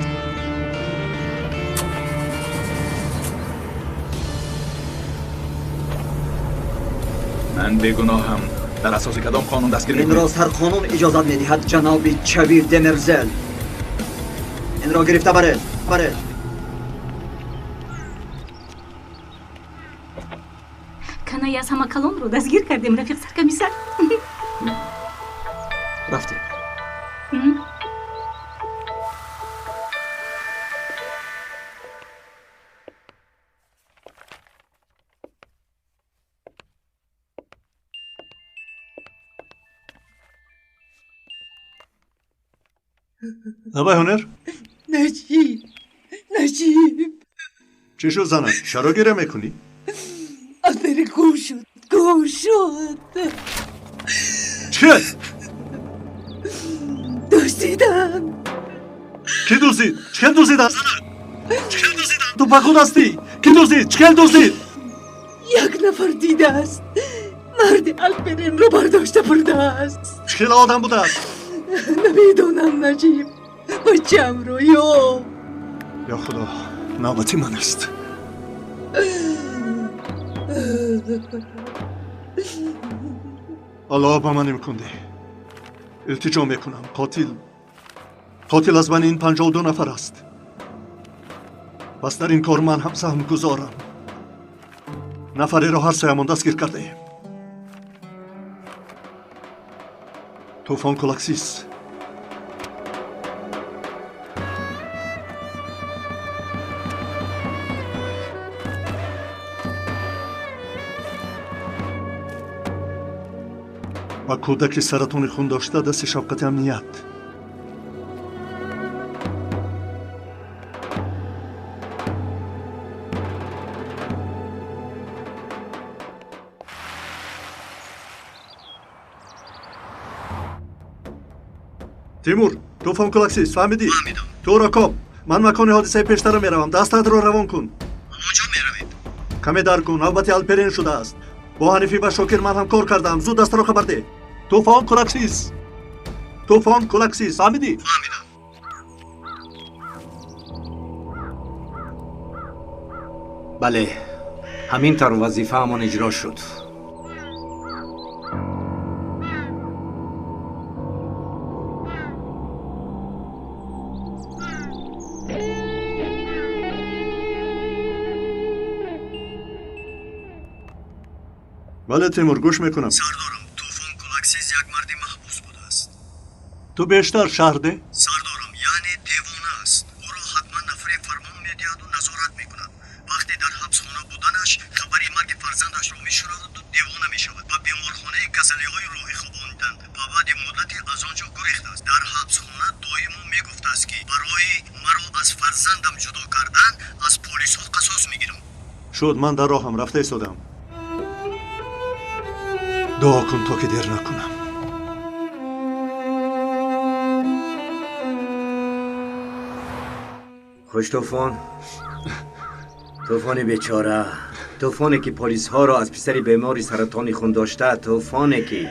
Speaker 11: Ман бегуноҳам. Дар асоси кадом қонун дастгир мекунед?
Speaker 8: Инро сарқонун иҷозат медиҳад, ҷаноби Чавир Демирзел. Инро гирифта баред, баред.
Speaker 6: Канаи аз ҳама калонро дастгир кардем, рафиқ саркомиссар.
Speaker 8: Рафтем.
Speaker 5: Лабай ҳунар?
Speaker 9: Наҷиб, Наҷиб.
Speaker 5: Чӣ шуд занак? Чаро гиря мекунӣ?
Speaker 9: Алпери гум шуд, гум шуд.
Speaker 5: Чӣ?
Speaker 9: Дуздиданд.
Speaker 5: Кӣ дуздид? Чӣ дуздиданд? Чӣ дуздиданд? Ту ба худ ҳастӣ? Кӣ дуздид? Чӣ дуздид?
Speaker 9: Як нафар дидааст. Марди Алперинро бардошта бурдааст.
Speaker 5: Чӣ хел одам будааст?
Speaker 9: Намедонам, Наҷиб. Бачамро ёб.
Speaker 5: Ё Худо, навбати ман аст. Аллоҳ ба ман имкон деҳ. Илтиҷо мекунам. Қотил аз бани ин 52 нафар аст. Пас дар ин кор ман ҳам саҳм гузорам. Нафареро ҳар сеамон дастгир кардаем. Тӯфон Кулаксиз. Ба кӯдаки саратони хун дошта дасти шафқати амният. Тимур, тӯфон Кулаксиз, фаҳмидӣ? Туро коб. Ман макони ҳодисаи пештара меравам. Дастатро равон кун.
Speaker 7: Куҷо меравед?
Speaker 5: Каме дар кун. Навбати Алперин шудааст. Бо Ҳанифӣ ва Шокир ман ҳам кор кардам. Зуд дастаро хабар деҳ. Тӯфон Кулаксиз. Тӯфон Кулаксиз, фаҳмидӣ?
Speaker 7: Фаҳмидам.
Speaker 4: Бале, ҳамин тавр вазифаамон иҷро шуд.
Speaker 5: Бале, Тимур, гӯш мекунам.
Speaker 7: Сардорам, Тӯфон Кулаксиз як марди маҳбус будааст.
Speaker 5: Ту бештар шарҳ деҳ.
Speaker 7: Сардорам, яъне девона аст. Ӯро ҳатман нафаре фармон медиҳаду назорат мекунад. Вақте дар ҳабсхона буданаш хабари марги фарзандашро мешунаваду девона мешавад. Ба беморхонаи касалиҳои рӯҳӣ хобониданд ва баъди муддате аз он ҷо гурехтааст. Дар ҳабсхона доимо мегуфтааст, ки барои маро аз фарзандам ҷудо кардан аз полисҳо қасос мегирам.
Speaker 5: Шуд, ман дар роҳам рафта истодам. Дуо кун то ки дер накунам.
Speaker 4: Хуш тӯфон. Тӯфони бечора. Тӯфоне ки полисҳоро аз писари бемори саратони хун дошта, тӯфоне ки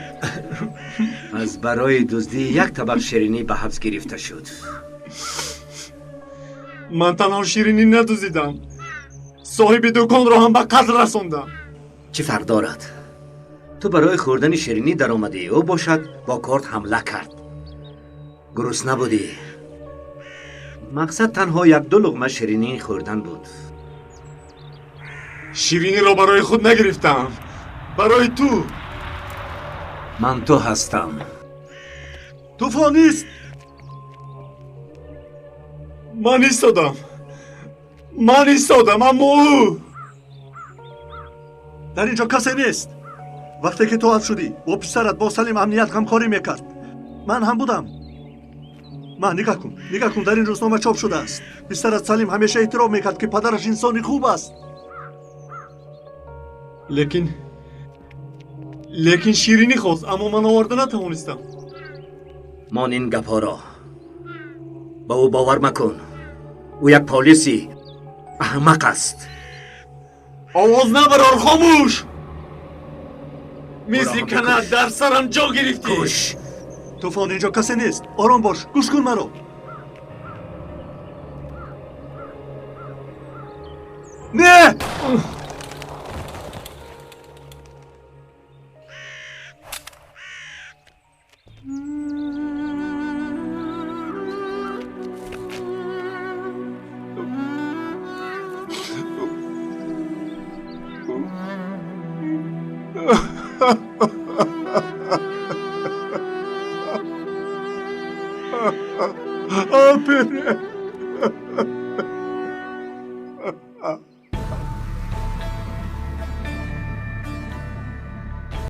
Speaker 4: аз барои дуздии як табақ ширинӣ ба ҳабс гирифта шуд.
Speaker 16: Ман танҳо ширинӣ надуздидам. Соҳиби дуконро ҳам ба қатл расондам.
Speaker 4: Чӣ фарқ дорад? Ту барои хӯрдани ширинӣ даромадӣ, ӯ бошад бо корт ҳамла кард. Гурусна будӣ. Мақсад танҳо як-ду луқма ширинӣ хӯрдан буд.
Speaker 16: Шириниро барои худ нагирифтам, барои ту.
Speaker 4: Ман ту ҳастам.
Speaker 5: Тӯфон нест.
Speaker 16: Ман истодам. Ман истодам, аммо ӯ
Speaker 5: дар ин ҷо касе нест. Вақте ки ту ҳабс шудӣ, бо писарат бо Салим амният ҳамкорӣ мекард. Ман ҳам будам. Ман нигаҳ кун, нигаҳ кун, дар ин рӯзнома чоп шудааст. Писарат Салим ҳамеша эътироф мекард, ки падараш инсони хуб аст.
Speaker 16: Лекин ширинӣ хост, аммо ман оварда натавонистам.
Speaker 4: Мон ин гапҳоро. Ба ӯ бовар макун. Ӯ як полиси аҳмақ аст.
Speaker 16: Овоз набарор, хомӯш! Мисли канат дар сарам ҷо гирифтӣ.
Speaker 4: Куш!
Speaker 5: Тӯфон, инҷо касе нест. Ором бош, гӯш кун маро. Не!
Speaker 17: Алпере.